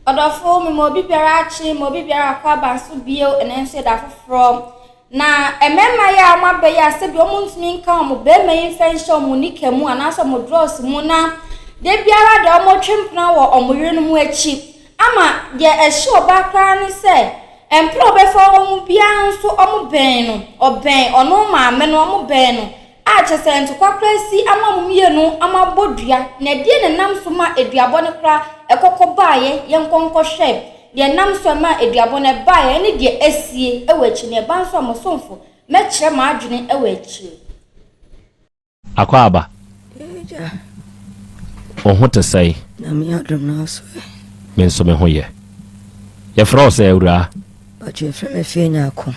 Ɔdɔfo, mema obi biara akye, ma obi biara akɔ aba nso bio, ɛnɛ nso yɛ da foforɔ. Na mmarima yi a wɔaba yi a sɛbi wɔntumi nka wɔn barima yi mfa nhyɛ wɔn nika mu anaasɛ wɔn drɔs mu na da biara deɛ wɔtwe mpena wɔ wɔn yerenom akyi ama deɛ ɛhye ɔbaa koraa ne sɛ mpena a ɔbɛfa wɔn mu biara nso wɔbɛn no, ɔbɛn ɔno maame no, wɔbɛn no a kyerɛ sɛ ntɔkwa koraa si ama wɔn mmienu ama abɔ dua. Na ɛdeɛn na ɛnam so ma aduabɔ no koraa ɛkɔkɔ baeɛ? Yɛnkɔ nkɔhwɛ deɛ ɛnam so ɛma aduabɔ no ɛbaeɛ ne deɛ asie wɔ akyire. Na ɛba nso a, mo somfo, mɛkyerɛ m'adwene wɔ akyire. Akwaaba, wo ho te sɛn? Nyame adom na so ɛ. Me nso me ho yɛ. Yɛfrɛ wo sɛ awuraa? Pakyɛ yɛfrɛ me Afie Nyarko.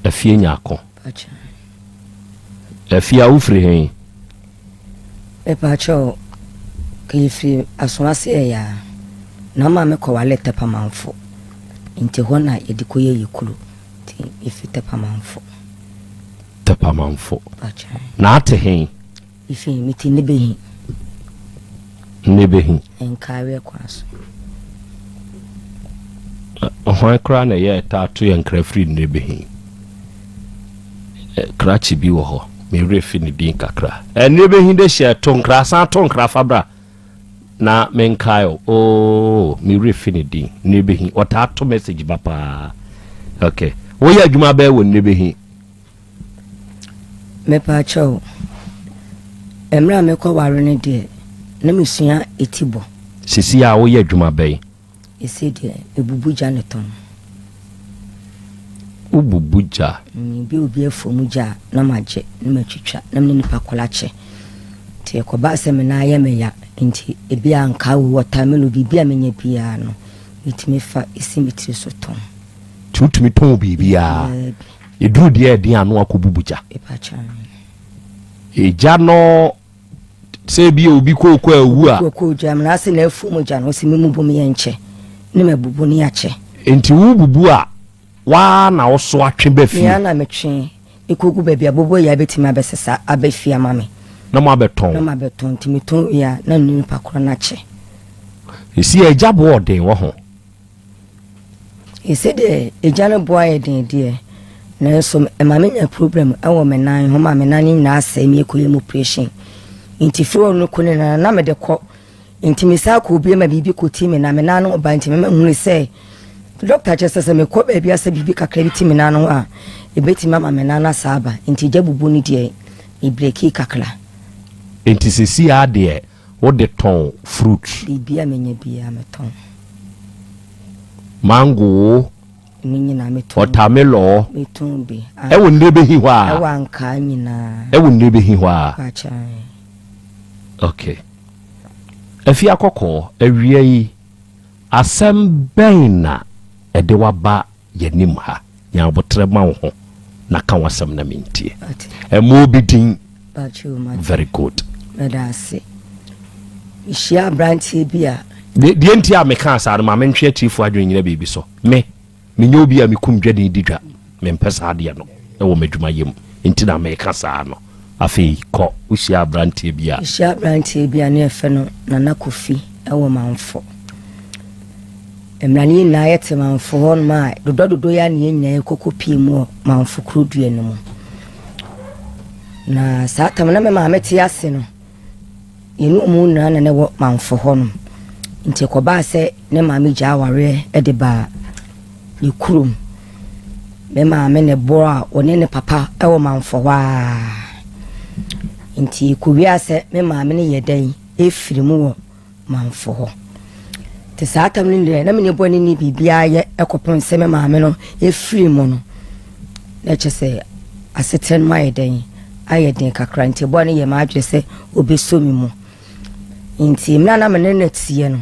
Afie Nyarko. Pakyɛ. Afie a wofiri he? Mepakyɛ ka yɛfiri Asoase ɛyaa. Na maame kɔwale Tɛpamanfo. Nti hɔ na yɛde kɔyɛ yɛ kuro. Nti yɛfiri Tɛpamanfo. Tɛpamanfo. Na ate he? Ifi mete Nebehi. Nebehi. Nkaareɛ kwan so. Hwan koraa na ɛyɛ ɛtaa to yɛ nkra firi Nebehi? Krakye bi wɔ hɔ. Me werɛ fi ne din kakra. Nebehi de hyɛ to nkra, san to nkra fa bra. Na menkae o. Oh, me werɛ fi ne din. Nebehi. Ɔtaa to message ba paa. Okay. Woyɛ adwuma bɛɛ wɔ Nebehi? Mepaakyɛw, mmerɛ a mekɔ ware no deɛ, na mesua eti bɔ. Sisi a woyɛ adwuma bɛn? Ese deɛ, mebubu gya ne tɔn. Wobubu gya? Ebi obi afuo mu gya a, na magye, na matwitwa, na mene nipa koro akyɛ. Nti ɛkɔbaa sɛ me nan yɛ me ya, nti ebi a ankaa o, wɔtamelo, biribi a menya biara no, metumi fa si me tiri so tɔn. Nti wotumi tɔn biribiara? Ɛduru deɛ ɛden ano akɔbubu gya. Egya no sɛ ebi obi kooko awu a. Kooko gya mu na ase na afu mu gya no sɛ memu bom yɛ nkyɛ ne ma bubu ne akyɛ. Nti wo bubu a waa na woso atwe ba fie. Mea na metwe ekogu baabi a bobo yɛ abɛtumi abɛsesa aba fie ama me. Na mo abɛtɔn. Na mo abɛtɔn nti metɔn wie a na nipa korɔ no akyɛ. Esi agya boɔ ɔden wɔ ho. Sɛdeɛ egya no boa yɛ den deɛ, nanso ɛma menya problem wɔ me nan ho ma me nan no nyinaa asɛe me kɔyɛ mu operation. Nti firi hɔ no kɔ nyinaa na mede kɔ. Nti mesan kɔ obi ma biribi kɔti me na me nan no ba nti mema hunu sɛ dɔkta kyerɛ sɛ sɛ mekɔ baabi a sɛ biribi kakra bi ti me nan no ho a ɛbɛtumi ama me nan no asa aba. Nti gya bubu no deɛ mebreki kakra. Nti seesei ara deɛ Wode tɔn fruit? Biribi a menya biara metɔn. Mango o. Ne nyinaa metɔn. Watermelon o. Metɔn bi. Ɛwɔ Nnebehi hɔ a. Ɛwɔ Ankaa nyinaa. Ɛwɔ Nnebehi hɔ a. Pakyɛ. Okay. Afia Kɔkɔɔ, awia yi, asɛm bɛn na ɛde waba Yɛnim ha. Nya aboterɛ ma wo ho na ka w'asɛm na mentie. Ɛmmɔ obi din. Very good. Meda ase. Mehyia aberanteɛ bi a. Deɛ nti a mekaa saa no ma mentwe atiefoɔ adwene nyina biribi so. Me, menyɛ obi a mekum dwani di dwa. Mempɛ saa adeɛ no wɔ m'adwumayɛ mu. Nti na meka saa no. Afei kɔ, wohyia aberanteɛ bi a. Mehyia aberanteɛ bi a ne yɛfrɛ no Nana Kofi wɔ Manfo. Mmerɛ no yɛn nyinaa yɛte Manfo hɔ nom a dodɔ dodɔ yi a na yɛn nyinaa yɛkɔkɔ pie mu wɔ Manfo kuro dua no mu. Na saa tam na me maame te ase no, yɛne ɔmo nyinaa na na ɛwɔ Manfo hɔ nom. Nti ɛkɔbaa sɛ ne maame gyaa awareɛ de baa ne kurom. Me maame ne boɔ a ɔne ne papa wɔ Manfo hɔ ara. Nti ɛkɔwiaa sɛ me maame no yɛ dɛn ɛfiri mu wɔ manfo hɔ. Nti saa tam no deɛ na menni bɔne ne biribiara yɛ kɔpem sɛ me maame no ɛfiri mu no, na ɛkyɛ sɛ asetena no mu ayɛ dɛn ayɛ den kakra nti bɔne yɛ m'adwene sɛ ɔbɛsɔ me mu. Nti mmerɛ a na me ne no teɛ no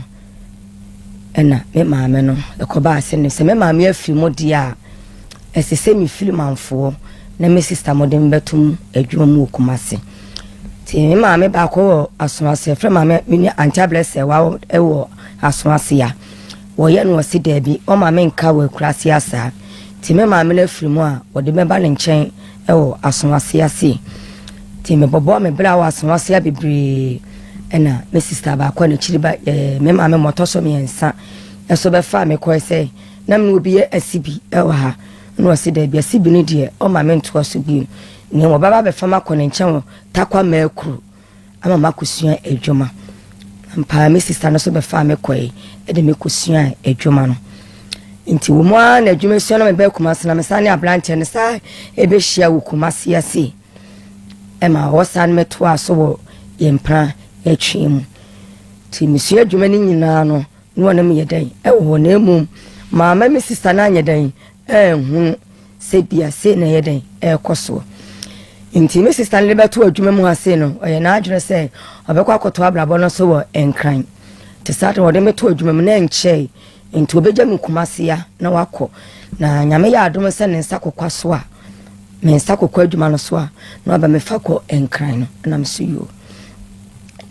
ɛna me maame no ɛkɔbaa sɛ ne sɛ me maame afiri mu deɛ a ɛsɛ sɛ mefiri manfoɔ na me sista mo de me bɛtom adwuma mu wɔ Kumase. Nti me maame baako wɔ Asoase, yɛfrɛ maame me nua Auntie Ablessɛ wa wɔ Asoase a wɔyɛ no ɔse daabi ɔma me nka wɔ akuraase asaa. Nti me maame no afiri mu a wɔde mɛba ne nkyɛn wɔ Asoase ase. Nti mebɔbɔ me bra wɔ Asoase a bebree ɛna me sista baako a n'akyiri ba ɛɛ me maame mɔtɔ so mmiɛnsa. nso bɛfaa me kɔe sɛ na me ne obi yɛ asibi wɔ ha. Ɛna ɔse daabi, asibi no deɛ ɔmma mentoa so bio, na mmom ɔbɛba abɛfa me akɔ ne nkyɛn wɔ Tarkwa Maakuru ama makɔsua adwuma. Ampa ara me sista no nso bɛfaa me kɔe de me kɔsuaa adwuma no. Nti wɔ mu ara na adwuma sua na mebɛɛ Kumasi na mesan ne aberanteɛ no saa ɛbɛhyia wɔ Kumasi ase ɛma wɔsan mɛtoa so wɔ yɛn mpena atwi mu. Nti mesua adwuma no nyinaa no na wɔne me yɛ dɛn ɛwɔ hɔ na mmom maama me sista no anyɛ dɛn anhunu sɛ bia sei na ɛyɛ dɛn ɛrekɔ soɔ. Nti me sista no de bɛto adwuma mu ha sei no ɔyɛ n'adwene sɛ ɔbɛkɔ akɔto abrabɔ no so wɔ Nkran. Nti saa de wɔde me to adwuma mu na ɛnkyɛe nti ɔbɛgya me Kumasi a na wakɔ. Na Nyame yɛ adom sɛ ne nsa kokwa so a me nsa kokɔ adwuma no so a na waba mefa kɔ Nkran no na me so yoo.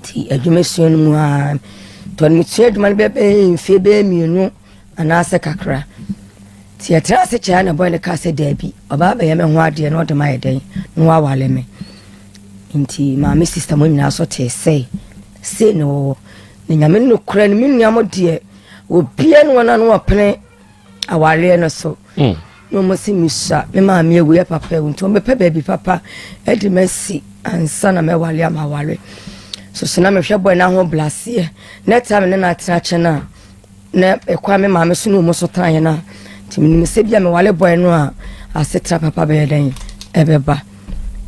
Nti adwuma sua no mu a tɔ no mesua adwuma no bɛbɛyɛ mfie bɛyɛ mmienu anaasɛ kakra. Nti yɛtena ase kyɛɛ na bɔyɛ no kaa sɛ daabi ɔbaa bɛyɛ me ho adeɛ na ɔde ma yɛ dɛn na wawale me. Nti maame sista mo nyinaa so tee sɛ sei na wɔwɔ na nyame nokorɛ no me nua mo deɛ obia ne wɔn ano ɔpene awareɛ no so mm. na wɔn si mesua me maame awu yɛ papa awu nti wɔn bɛpɛ baabi papa de masi ansa na mɛwale ama aware soso na mehwɛ bɔyɛ n'aho blaseɛ na ɛtra me ne no atena kyɛ no a na ɛkɔ a me maame so ne wɔn so tenaeɛ no a nti menim sɛ bi a mewale bɔyɛ no a asetena papa bɛyɛ dɛn ɛbɛba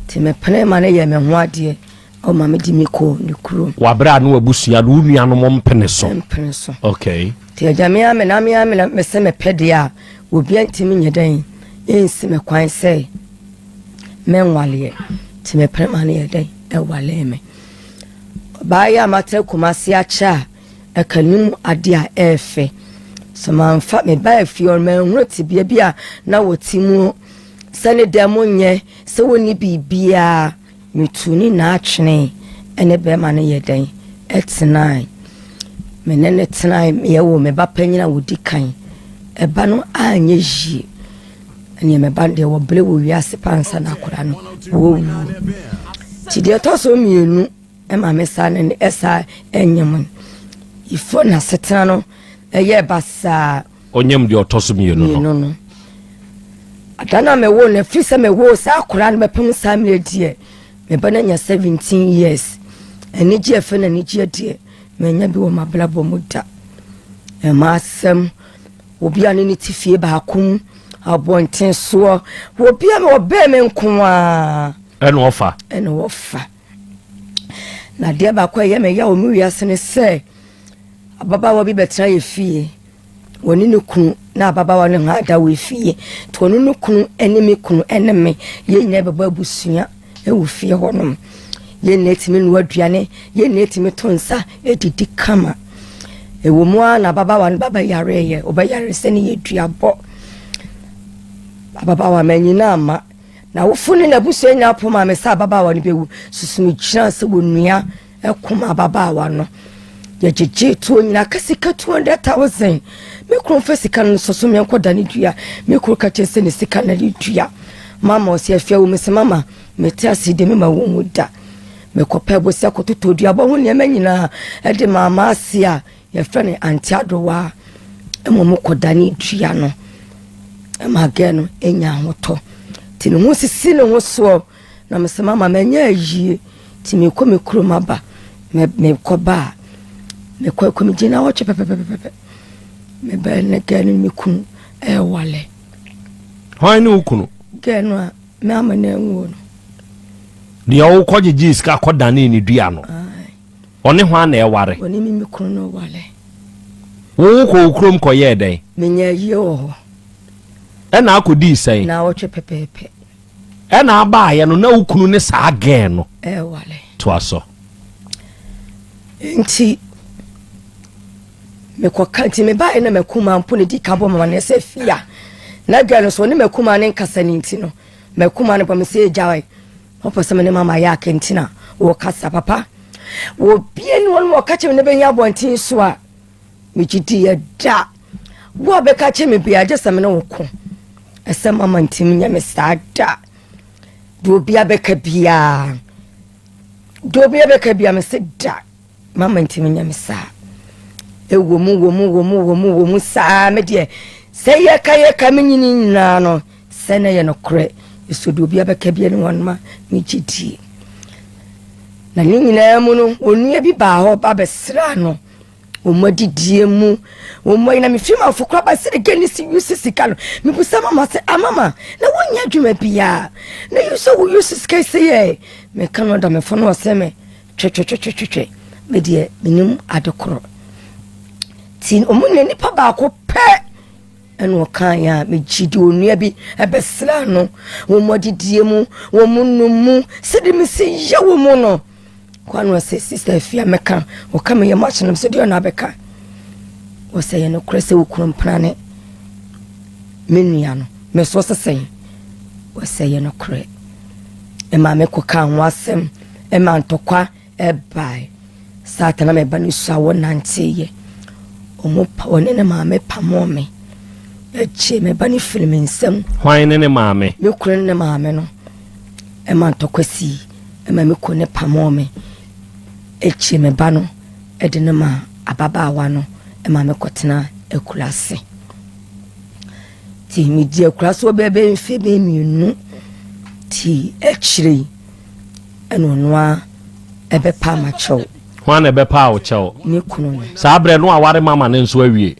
nti mepene ma no yɛ me ho adeɛ Ɔma me di me kɔ ne kurom. Wabere a ne wabusua no wo nuanom mpene so. Mpene so. Okay. Nti agya me ame na me ame na mesɛ mepɛ deɛ a obia ntumi nyɛ dɛn nsi me kwan sɛ menwaleɛ. Nti mepene ma no yɛ dɛn ɛwalee me. Ɔbaa yi a matena Kumasi akyɛ a ɛka ne mu adeɛ a ɛɛfɛ. So mamfa me baa fie hɔ no manhunu tebea bi a na wɔte mu sɛ ne dan mu nyɛ sɛ wɔnni biribiara. Metuu ne nna atwene ne bɛrima no yɛ dɛn tenae. Me ne no tenae, yɛwoo me ba panyin a ɔdi kan. Ɛba no anyɛ yie. Ɛneɛ me ba no deɛ wɔbrɛ wɔ wiase pa ansa na akwadaa no wɔwu. Nti deɛ ɛtɔ so mmienu ɛma me saa ne ne ɛsaa ɛnyɛ mu. Ifo n'asetena no ɛyɛ basaa. Ɔnyam deɛ ɔtɔ so mmienu no. no. Ada no a mewoo no, ɛfiri sɛ mewoo saa akwadaa no bɛpem saa mmerɛ deɛ, me ba no anya 17 years. Anigye ɛfɛ na anigyeɛ deɛ, manya bi wɔ m'abrabɔ mu da. Ɛma asɛm, obi a ne ne te fie baako mu, abɔnten soɔ, obi a ɔbɛn me nko ara. Ɛna ɔfa. Ɛna ɔfa. Na adeɛ baako a ɛyɛ me ya wɔ me wiase ne sɛ, Ababaawa bi bɛtena yɛ fie. Wɔne ne kunu na ababaawa no ho ada wɔ fie. Nti ɔno ne kunu ne me kunu ne me yɛn nyinaa bɛbɔ abusua wɔ fie hɔnom. Yɛn nyinaa tumi noa aduane, yɛn nyinaa tumi to nsa didi kama. Ɛwɔ mu ara na ababaawa no ba bɛyareeɛ, ɔbɛyare sɛ ne yɛ duabɔ. Ababaawa manyina amma. N'awofo ne n'abusua nyinaa po maa me sɛ ababaawa no bɛwu. Susu megyinaa sɛ wɔnua Ɛko ma ababaawa no. Yɛgyegyee toɔ nyinaa ka sika 200,000. Me kunu mfa sika no nso so menkɔ da ne dua. Me kunu ka kyerɛ sɛ ne sika na ne dua. Mama ɔsɛ afia wo mese mama mete ase de mema wo hu da. Mekɔpɛ bosea kɔtotɔ duabɔ ho nneɛma nyinaa ɛde maa m'ase a yɛfrɛ no Auntie Adowa ɛma ɔmo kɔda ne dua no ɛma gɛɛ no enya ahotɔ. Nti ne ho sisi ne ho soɔ. Na mese mama manya ayie nti mekɔ me kurom aba mekɔ ba a mekɔ akɔ megye na wɔtwe pɛpɛpɛpɛpɛ mebɛn ne gɛɛ no me kunu ɛwale. Hwan ne wo kunu? Gɛɛ no a me ama no anwuo no. Deɛ wokɔ gyegye sika kɔ danee ne dua no. Ɔne hwan na ɛware? Ɔne me me kunu no wale. Wo wokɔ wo kurom kɔyɛɛ dɛn? Menya ayie wɔ hɔ. Ɛna akɔdii sɛn? Na wɔtwe pɛpɛɛpɛ. Ɛna abaayɛ no na wo kunu ne saa gɛɛ no. Ɛwale. Toa so. Nti mekɔka nti mebaeɛ na makuma mpo ne di ka bɔ mama no sɛ fia na gɛɛ no so ɔne makuma ne nkasa ne nti no makuma no bɔ me sɛ gyae wɔpɛ sɛ me ne mama yɛ aka nti na wɔkasa papa wɔbie ne wɔn wɔka kyerɛ me ne bɛnya abɔnten so a Megye di yɛ da. Wo a bɛka kyerɛ me bia gye sɛ me ne wo ko. Ɛsɛ mama ntimi nyɛ me saa da. Deɛ obia bɛka biaa. Deɛ obia bɛka biaa me se da. Mama ntimi nyɛ me saa. Ɛwɔ mu, wɔ mu, wɔ mu, wɔ mu, wɔ mu saa. Me deɛ, sɛ yɛka yɛka me nyini nyinaa no, sɛ na ɛyɛ nokorɛ. Ɛsɔ deɛ obiara bɛka biara ne wɔn ma megye die. Na ne nyinaa mu no, onua bi baa hɔ ba bɛsraa no. Wɔn adidie mu, wɔn ayi na mefiri manfo koraa ba sɛ gɛ ne si yusi sika no. Mebusa mama sɛ, amama, ah, na wonyɛ adwuma biara. Na yi sɛ wo yusi sika sɛ yɛ. Meka no da mefo no ɔsɛ me twetwetwetwetwe. Me deɛ menim ade korɔ. Ti wɔn nyɛ nipa baako pɛ ɛna ɔkaeɛ a megye di onua bi ɛbɛsra no wɔn adidie mu wɔn num mu sɛdeɛ mesi yɛ wɔ mu no. Kwa no ɔsɛ sista afia mɛka ɔka me yɛ mo akyenem sɛ deɛ ɔna abɛka ɔsɛ yɛ nokorɛ sɛ wo kunu mpena ne me nua no me so sesɛn ɔsɛ yɛ nokorɛ ɛma me kɔ ka ho asɛm ɛma ntɔkwa ɛbae saata na mɛba no su a wɔnanteyɛ ɔmo pa ɔne ne maame pamoo me ɛgye me ba no firi me nsam. Hwan ne ne maame? Me kunu ne ne maame no ɛma ntɔkwa sii. Ɛma me kunu no pamoo me kyee me ba no de no maa ababaawa no ma mekɔtenaa akuraase. Nti medii akuraase hɔ bɛyɛ mfe bɛyɛ mmienu nti akyire yi ɛna ɔno ara ɛbɛpaa m'akyɛw. Hwan na ɛbɛpaa wo kyɛw? Me kunu no. Saa berɛ no aware mama no nso awie.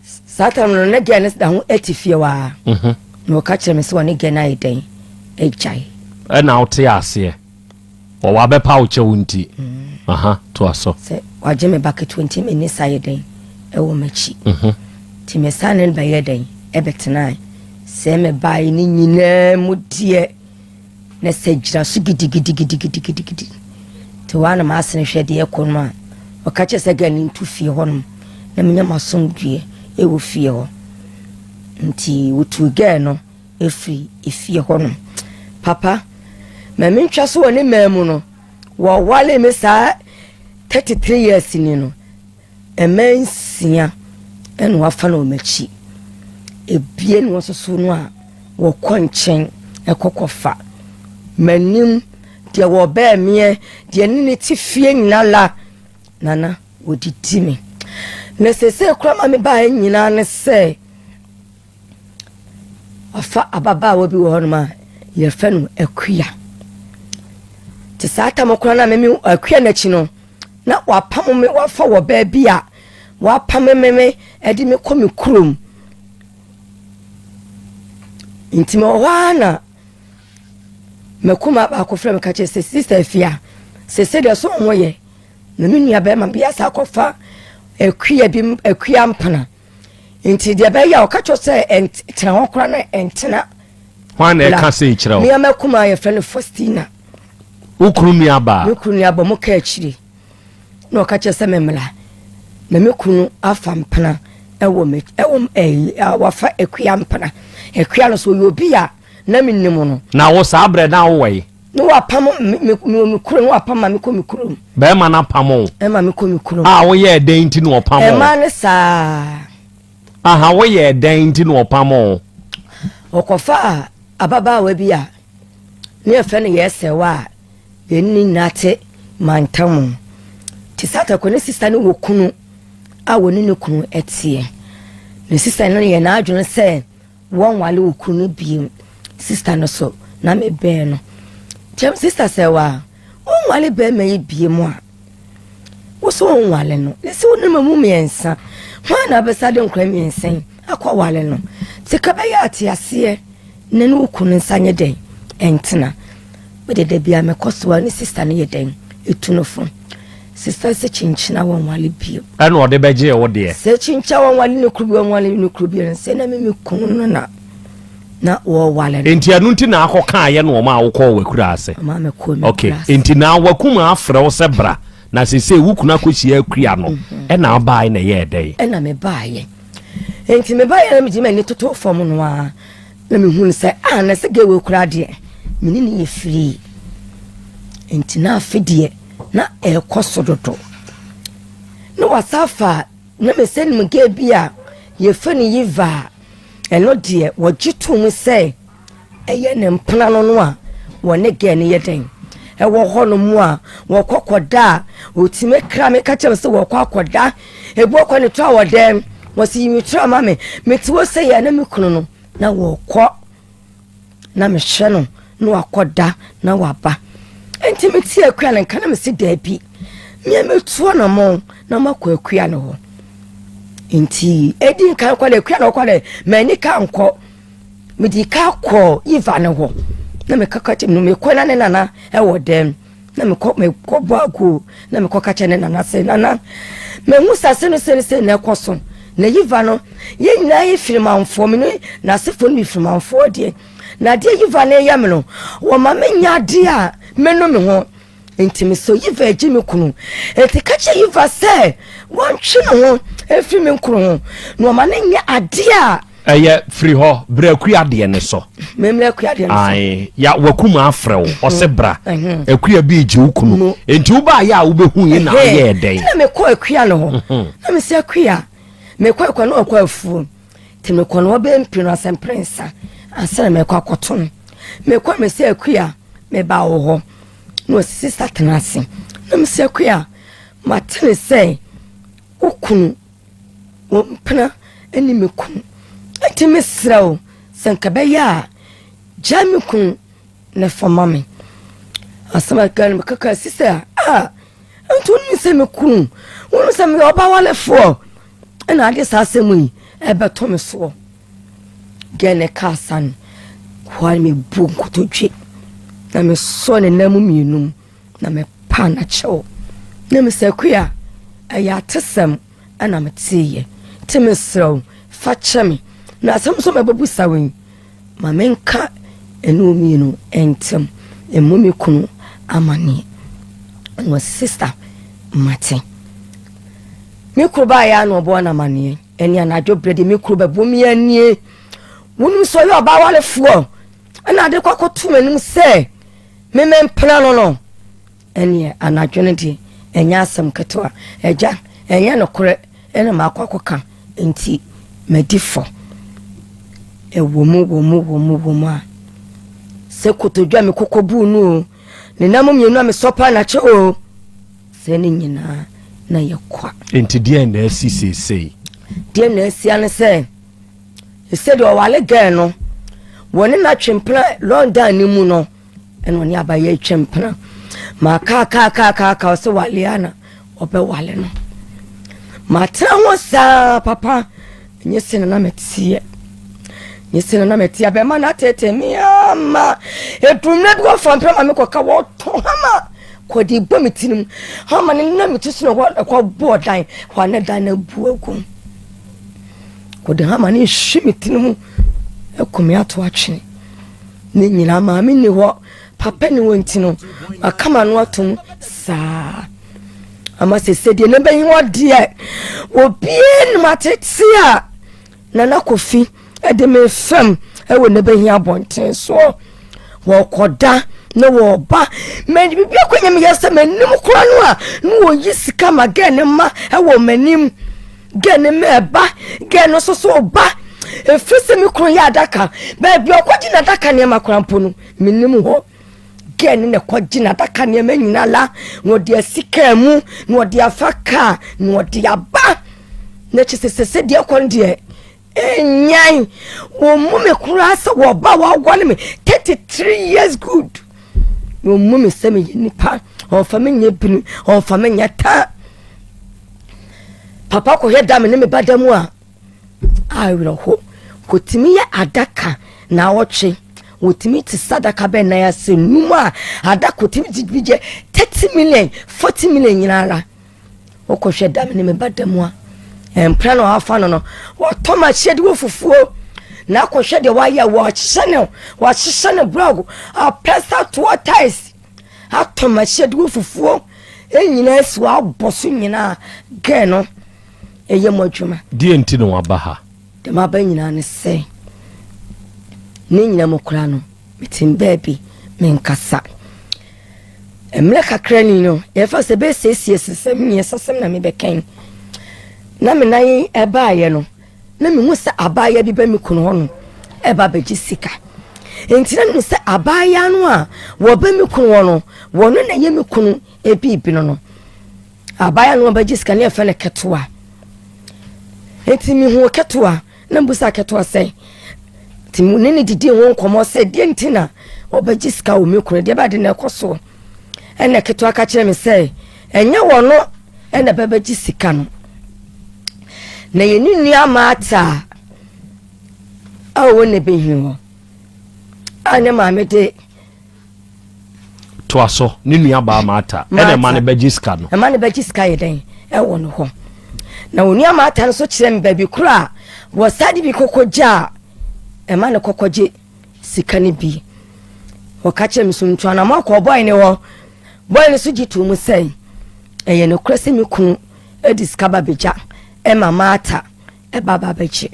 Saa tam no ne gɛɛ no da ho te fie hɔ ara. Mhm. Na ɔka kyerɛ me sɛ ɔne gɛɛ no ayɛ dɛn agyae. Ɛna wote aseɛ. Ɔwɔ abɛpa wo kyɛw nti. Mm. Aha, toa so. Sɛ wagye me ba ketewa nti me ne sa yɛ dɛn ɛwɔ m'akyi. Mhm. Nti me sa ne no bɛyɛ dɛn ɛbɛtenae. Sɛ me bae ne nyinaa mu deɛ. Na sɛ gyina so gidigidigidigidigidi. Nti hɔ a na m'asene hwɛ deɛ ɛkɔ no a, ɔka kyerɛ sɛ gɛl no ntu fie hɔnom na menya m'asomdwoeɛ ɛwɔ fie hɔ. Nti wɔtuu gɛl no ɛfiri efie hɔnom. Papa, ma mentwa so wɔ ne mmaa mu no, wɔwale me saa 33 years ni no, Mmaa nsia na wɔafa no wɔ m'akyi. Ebien wɔ nso so no a wɔkɔ nkyɛn kɔ kɔfa. M'anim, deɛ wɔbɛn meɛ, deɛ ne ne te fie nyina la, nana wɔdidi me. Na seesei koraa ma mebaeɛ nyinaa ne sɛ, Wafa ababaawa bi wɔ hɔnom a yɛfrɛ no Akua. Te saa tam koraa na meme Akua n'akyi no, na wapam me wafa wɔ baabi a wapam me me de me kɔ me kurom. Nti mewɔ hɔ ara na makuma baako frɛ me ka kyerɛ sɛ sista Afia, sese deɛ so ho yɛ na me nua bɛrima bi asa akɔfa akua bi akua mpena. Nti deɛ ɛbɛyɛ a ɔka kyerɛ sɛ ɛntena hɔ koraa na ɛntena. Hwan na ɛka sei kyerɛ wo? Nneɛma kumaa yɛfrɛ no Faustina. Wo kunu nua baa? Me kunu nua bɔ mo ka akyire na ɔka kyerɛ sɛ memmra na me kunu afa mpena ɛwɔ me ɛwɔ ɛyi wafa akua mpena akua no so ɔyɛ obi a na menim no. Na wo saa berɛ na wowɔ yi? Ne wapam me me me kuro ne wapam ma mekɔ me kurom. Bɛrima no apam wo. Ɛma mekɔ me kurom. A woyɛɛ dɛn nti na ɔpam wo? Ɛma ne saa. Aha woyɛɛ dɛn nti na ɔpam wo? Ɔkɔfaa ababaawa bi a ne yɛfrɛ no Yɛsɛwa a yɛne ne nyinaa te mantam. Te sɛ atakɔ ne sista no wɔ kunu a wɔne ne kunu teɛ. Ne sista no yɛ n'adwene sɛ Wɔnwale wo kunu no bio. Sista no so na mebɛn no. Kyɛm sista sɛ wa wonwale bɛrima yi bio mu a wo so wonwale no. Ne sɛ wo ne mu mmiɛnsa. Hwan na abɛsa de nkora mmiɛnsa yi akɔwale no? Te ka bɛyɛ ateaseɛ na ne wo kunu nsa nyɛ dɛn ɛntena. Mede da bia mekɔ so a ne sista no yɛ dɛn etu no fo. Sista sɛ kyinkyina wɔnwale bio. Ɛna ɔde bɛgyee wo deɛ. Sɛ kyinkyina wɔnwale ne kuro bi wɔnwale ne kuro bi no sɛ na me me kunu no na na wɔwale no. Nti ɛno nti na akɔ kaa yɛ no ɔma a wokɔɔ w'akura ase. Ɔma me kɔɔ me Okay, nti na wakuma afrɛ wo sɛ bra na sese wo kunu akɔhyia akua no mhm. ɛna abae na ɛyɛɛ dɛn? Ɛna me baeɛ. Nti me baeɛ na megye m'ani toto fam no ara Na mehunu sɛ, ah, na sɛ gay wei koraa deɛ, me ne no yɛ firii. Nti na afe deɛ, na ɛrekɔ so dodo. Na wasa afa, na mesɛ nim gay bi a yɛfrɛ no Yiva a, ɛno deɛ wɔgye to mu sɛ ɛyɛ ne mpena no no a wɔne gay no yɛ dɛn. ɛwɔ hɔnom a wɔkɔ kɔda a wɔtumi kra me ka kyerɛ me sɛ wɔkɔ akɔda ebi wɔkɔ ne to a wɔ dɛm wɔsi yi me tura ma me mete wɔ sɛ yɛ na me kunu no na wɔkɔ na mehwɛ no na wakɔda na waba nti mete akua no nka na mese daabi mea metu anamɔn na makɔ akua no hɔ nti ɛdi nkan kɔ dɛ akua no kɔ dɛ m'ani ka nkɔ mede ka kɔ iva no hɔ na mekaka kyɛ no mekɔ na ne nana ɛwɔ dɛm na mekɔ mekɔ bɔ aguo na mekɔ ka kyɛ ne nana sɛ nana mahu sɛ ase no sɛ ne sɛ na ɛkɔ so na yiva no yɛn nyinaa yɛ firimanfoɔ me ne n'asefoɔ no bi firimanfoɔ deɛ na adeɛ yiva no yɛ me no wɔma menya adeɛ a menu me ho nti mesɛ yiva agye me kunu nti ka kyɛ yiva sɛ wɔntwe ne ho mfiri me nkunu ho na wɔma no nyɛ adeɛ a Ɛyɛ firi hɔ brɛ akua deɛ ne so. Memmrɛ akua deɛ ne so. Ae, ya wakum afrɛ wo, ɔse bra. Akua bi regye wo kunu. Enti wobaayɛ a wobɛhu yi na woyɛɛ dɛn? Ɛna mekɔ akua no hɔ. Mhm. Na mesɛ akua, mekɔ akua no ɔkɔ afuo. Nti mekɔ no ɔbɛn mpire no asɛ mpere nsa. Ansa na mekɔ akɔto no. Mekɔ mesɛ akua, meba wo hɔ. Na ɔsi sista tena ase. Na mesɛ akua, mate ne sɛ wo kunu Wo mpena ne me kunu. Enti mesrɛ wo, sɛ nka ɛbɛyɛ a, gyae me kunu na fa ma me. Asɛm a ɛka no mekaka si sɛ, a nti wonim sɛ me kunu, wonim sɛ meyɛ ɔba walefoɔ, ɛna ade saa asɛm yi ɛbɛtɔ me soɔ. Gɛ ne kaa sa no, hɔ a mebu nkotodwe na mesɔ ne nan mu mmienu mu na mepaa n'akyɛw. Na mesɛ, Akua, ɛyɛ atesɛm na meteeɛ, nti mesrɛ wo, fa kyɛ me. Na asɛm nso mɛbɛbusa wo yi, ma menka ɛne wo mmienu ntam, mmɔ me kunu amanneɛ. Na ɔse, sista, mate. Me kunu baeɛ a na ɔbɔɔ no amanneɛ. Ɛne anadwo berɛ deɛ me kunu bɛbɔ me anie. Wonim sɛ ɔyɛ ɔbaa warefoɔ, ɛna ade kɔ akɔto m'anim sɛ Memempena no no, ɛneɛ anadwo no deɛ ɛnyɛ asɛm ketewa. Agya, ɛnyɛ nokorɛ na makɔ akɔka nti madi fɔ. Ɛwɔ mu, wɔ mu, wɔ mu, wɔ mu a, sɛ kotodwe a mekɔkɔbuu no o, ne nam mmienu a mesɔ paa n'akyɛ o, sɛ ne nyinaa na yɛ kwa. Enti deɛn na asi seesei? Deɛ na asi ara ne sɛ, Sɛdeɛ ɔwale gɛɛ no, wɔne no atwe mpena London no mu no, ɛna ɔne abayɛ atwa mpena. Ma kaakaakaakaaka ɔsɛ wale a na ɔbɛwale no. Matena ho saa papa, nyɛ sɛ na na meteɛ. Nyɛ sɛ na na meteɛ, bɛma no atete me ama. Ɛduru mmerɛ bi wɔfa mpena ma mekɔka wɔtɔ hama kɔde bɔ me tirim. Hama no nam me ti so na ɛkɔ bɔɔ dan, hɔ a na dan no abu agu. Wɔde hama no rehwe me tiri mu aku me ato atwene. Ne nyinaa maame nni hɔ, papa nni hɔ nti no, maka m'ano atom saa. Ama sese deɛ ne bɛyi hɔ deɛ, obiara nim atete a Nana Kofi de me fam wɔ ne bɛhi abɔnten soɔ. Wɔkɔda na wɔba. Mɛ biribi akɔnya meyɛ sɛ m'anim koraa no a na wɔyi sika ma gɛɛ ne ma wɔ m'anim. Gɛɛ ne ma ɛba, gɛɛ no nso so ba. Ɛfiri sɛ me kunu yɛ adaka, baabi a ɔkɔgye n'adaka nneɛma koraa mpo no, mennim hɔ. Gɛɛ ne na ɛkɔgye n'adaka nneɛma nyinaa la, na ɔde asi kaa mu, na ɔde afa kaa, na ɔde aba. Na kyerɛ sɛ sɛ deɛ ɛkɔ no deɛ, Nyan! Wɔmmu me koraa sɛ wɔba wɔaware me 33 years good. Wɔmmu me sɛ meyɛ nipa. Wɔmfa me nyɛ bini, wɔmfa me nyɛ ta. Papa kɔhwɛ da me ne me ba da mu a, awerɛho. Wɔtumi yɛ adaka na awɔtwe. Wɔtumi te sɛ adaka bɛn nan ase num a adaka wɔtumi gye bi gye 30 million, 40 million nyinaa Wokɔhwɛ da me ne me ba da mu a, mpena na wafa no no, wɔtɔ ma ahyɛde wɔ fufuo. Na akɔhwɛ deɛ wayɛ, wɔahyehyɛ no, wɔahyehyɛ no blɔg, apɛsa toɔ tiles, atɔ ma ahyɛde wɔ fufuo, nyinaa si hɔ abɔ so nyinaa, gɛɛ no, ɛyɛ mu adwuma. Deɛ nti na waba ha? Deɛ maba nyinaa ne sɛ, ne nyina mu koraa no, mete baabi, menkasa. Mmerɛ kakra ni no, yɛfa sɛ bɛsiesie sesɛm mmiɛnsasɛm na mebɛkɛn. Na me nan ɛbaeɛ no, na mehu sɛ abaayewa bi ba me kunu hɔ no ɛba bɛgye sika. Nti na menim sɛ abaayaa no a wɔbɛ me kunu hɔ no, wɔno na ɛyɛ me kunu ebiibi no no. Abaayaa no wɔbɛgye sika no yɛfrɛ no ketewa. Nti mehuu ketewa na mbusa ketewa sɛ, nti me ne no didii ho nkɔmmɔ sɛ deɛ nti na ɔbɛgye sika wɔ me kunu deɛ bɛade na ɛkɔ soɔ. Ɛna ketewa ka kyerɛ me sɛ ɛnyɛ wɔno ɛna bɛbɛgye sika no. Na yɛne nua Martha a ɔwɔ ne bɛhi hɔ a ne maame de toa so ne nua baa Martha ɛna ɛma no bɛgye sika no ɛma no bɛgye sika yɛ dɛn ɛwɔ no hɔ na onua Martha no so kyerɛ me baabi koro a wɔsa de bi kɔkɔ gya a ɛma no kɔkɔ gye sika no bi wɔka kyerɛ me so ntuanamɔ kɔ bɔe ne hɔ bɔe no so gye too mu sɛ ɛyɛ nokorɛ sɛ me kunu de sika ba bɛgya ɛma Martha ba ba bɛgye.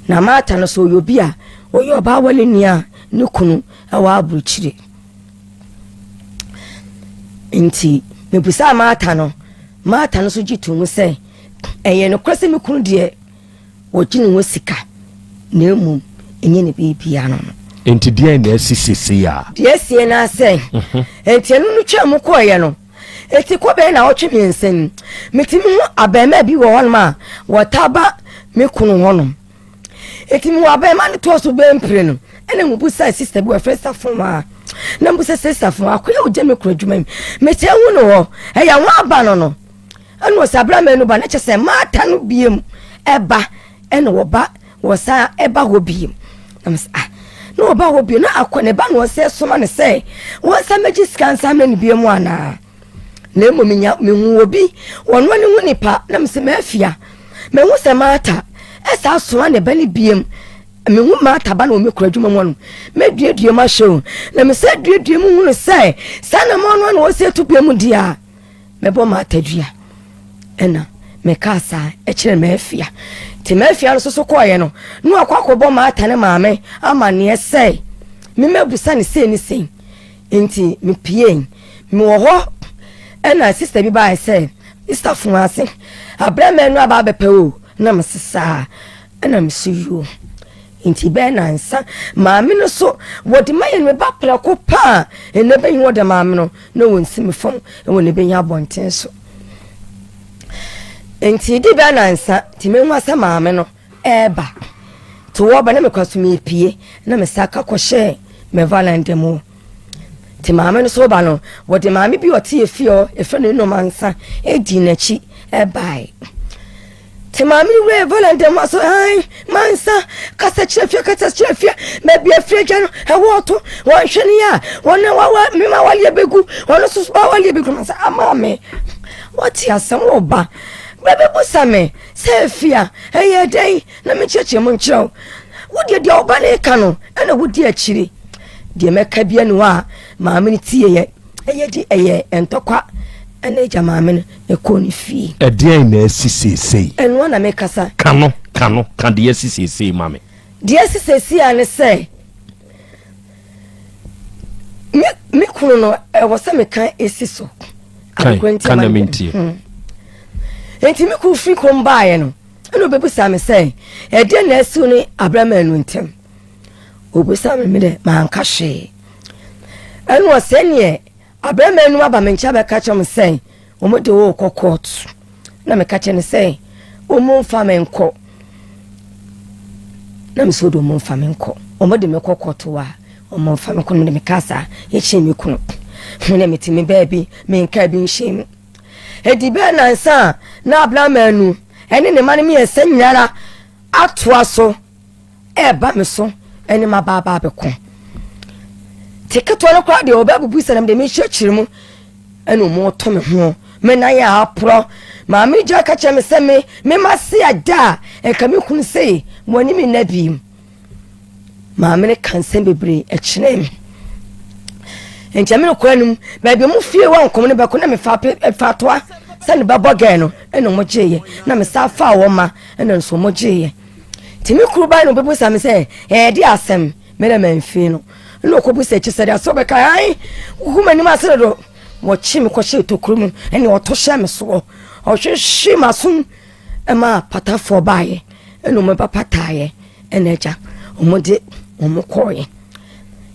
Na Martha no so ɔyɛ obi a ɔyɛ ɔbaa wɔ ne nua a ne kunu wɔ aburokyire. Nti mebusaa Martha no, Martha no so gye too mu sɛ ɛyɛ nokorɛ sɛ me kunu deɛ wɔgye ne ho sika na mmom ɛnyɛ ne biribiara no no. Nti deɛn na asi seesei a? Deɛ asie no sɛ, mhm. nti ɛno no twaa mu kɔeɛ no, Enti kɔ bɛyɛ naawɔtwe mmiɛnsa ni, metumi hu abarimaa bi wɔ hɔnom a wɔtaa ba me kunu hɔnom. Enti mewɔ abarimaa no toɔ so bɛyɛ mpire no, ɛna mebusa sista bi wɔfrɛ Safoa. Na mebusa sɛ Safoa, akoya a ɔgya me kunu adwuma yi, metaa hu no hɔ, ɛyɛ ho aba no no. Ɛna ɔsɛ abarimaa no ba, na kyɛ sɛ maata no biem ɛba, ɛna wɔba Wɔsan ba hɔ bio. Na mesɛ ah, na wɔba hɔ bio na akɔ ne ba na wɔsɛ soma no sɛ wɔnsan mɛgye sika nsan mɛ no bio mu anaa. Na mmom menya mehu obi wɔn ne ho nipa na mesɛ mafia mehu sɛ Martha ɛsa soma ne ba no biem mehu Martha ba na wɔn kura adwuma mu no mɛduadua mu ahyɛ o na mesɛ duadua mu hunu sɛ saa na mo ano na wɔsɛ tu biem deɛ a Mɛbɔ m'atadua. Ɛna mekaa saa kyerɛɛ m'afia. Nti m'afia no soso kɔɔeɛ no, na wakɔ akɔbɔ m'ata ne maame amanneɛ sɛ memmɛbusa no sei ne sei. Nti mepuei. Mewɔ hɔ ɛna sista bi baeɛ sɛ, Sista Fuase, abrɛ mɛnu aba abɛpɛ o. Na mese saa. Ɛna mese yoo. Nti bɛyɛ nansa maame no so wɔde ma yɛn me ba prɛko pɛ a ɛnɛ bɛyi wɔde maame no na wɔnsi me fam wɔ ne bɛyi abɔnten so. Nti di bɛyɛ nansa nti mehu sɛ maame no ɛɛba. Nti wɔba na mekɔ so mepie na mesa ka kɔhyɛɛ me valanda mu. Nti maame no so ba no wɔde maame bi ɔte efie hɔ efrɛ no Enomansa edi n'akyi ɛbae. Te maame no wura valanda mu aso ai mansa kasa kyerɛ fie kasa kyerɛ fie baabi afiri agya no ɛwɔ ɔto wɔnhwɛ ne yɛ a wɔn a wawa mema waleɛ bɛgu wɔn nso so waleɛ bɛgu mansa ama me wɔte asɛm wɔ ba bɛbɛbusa me sɛ afie a ɛyɛ dɛn na mekyerɛkyerɛ mu nkyerɛ wo wodeɛ deɛ ɔba ne ka no ɛna wodi akyiri deɛ mɛka bia ne hɔ a maame no tieɛ Ɛyɛ de ɛyɛ ntɔkwa ɛna agya maame no ɛkɔɔ ne fie. Ɛdeɛn na asi seesei? Ɛnoa na mekasa. Ka no, ka no, ka deɛ asi seesei ma me. Deɛ asi seesei a ne sɛ, me, me kunu no, ɛwɔ sɛ meka esi so. Kan, ka na mentie. Hmm. Enti me kunu firi kurom baeɛ no, ɛna ɔbɛbusa me sɛ, ɛdeɛn na asi wo ne abrama no ntam? Ɔbisa me, me dɛ manka hwee. Ɛna ɔsɛ neɛ abarima no aba me nkyɛn abɛka kyerɛ me sɛ wɔn de wo rekɔ kɔɔto. Na meka kyerɛ no sɛ wɔn mfa me nkɔ. Na me sɛ wɔde wɔn mfa me nkɔ. Wɔn de me kɔ kɔɔto a wɔn mfa me nkɔ. Na mede meka saa yɛkyerɛ me kunu. Me na mete me baabi menka bi nhyɛ mu. Edi bɛɛ nansa a na abarima no ɛne ne mma no mmiɛnsa nyinara atoa so. ɛreba me so ne m'aba aba abɛko. Te ketewa no koraa deɛ ɔbɛbubu sɛ nam deɛ mekyerɛkyerɛ mu ɛna ɔmo ɔtɔ me ho me nan yɛ aporɔ maame gya ka kyerɛ me sɛ me me ma se ada a nka me kunu sei mo anim nna bi maame no ka nsɛm bebree ɛkyerɛ me nkyɛn me nokora no mu baabi ɔmo fie wɔ nkɔm no bɛko na mefa fa toa sɛ ne bɛbɔ gɛn no ɛna ɔmo gyeeɛ na me sa fa wɔn ma ɛna nso ɔmo gyeeɛ Nti me kunu bae na ɔbɛbusa me sɛ, ɛyɛ de asɛm? Me na mamfii no. Ɛna ɔkɔbusa akyi sɛ de asɛ ɔbɛka ae, wogu m'anim ase dodo. Wɔkye me kɔhyɛɛ tokuro mu ɛne ɔto hyɛɛ me soɔ. Ɔhwehwe m'asom ɛma patafoɔ baeɛ ɛna wɔn ba pataeɛ ɛna agya wɔn de wɔn kɔɔeɛ.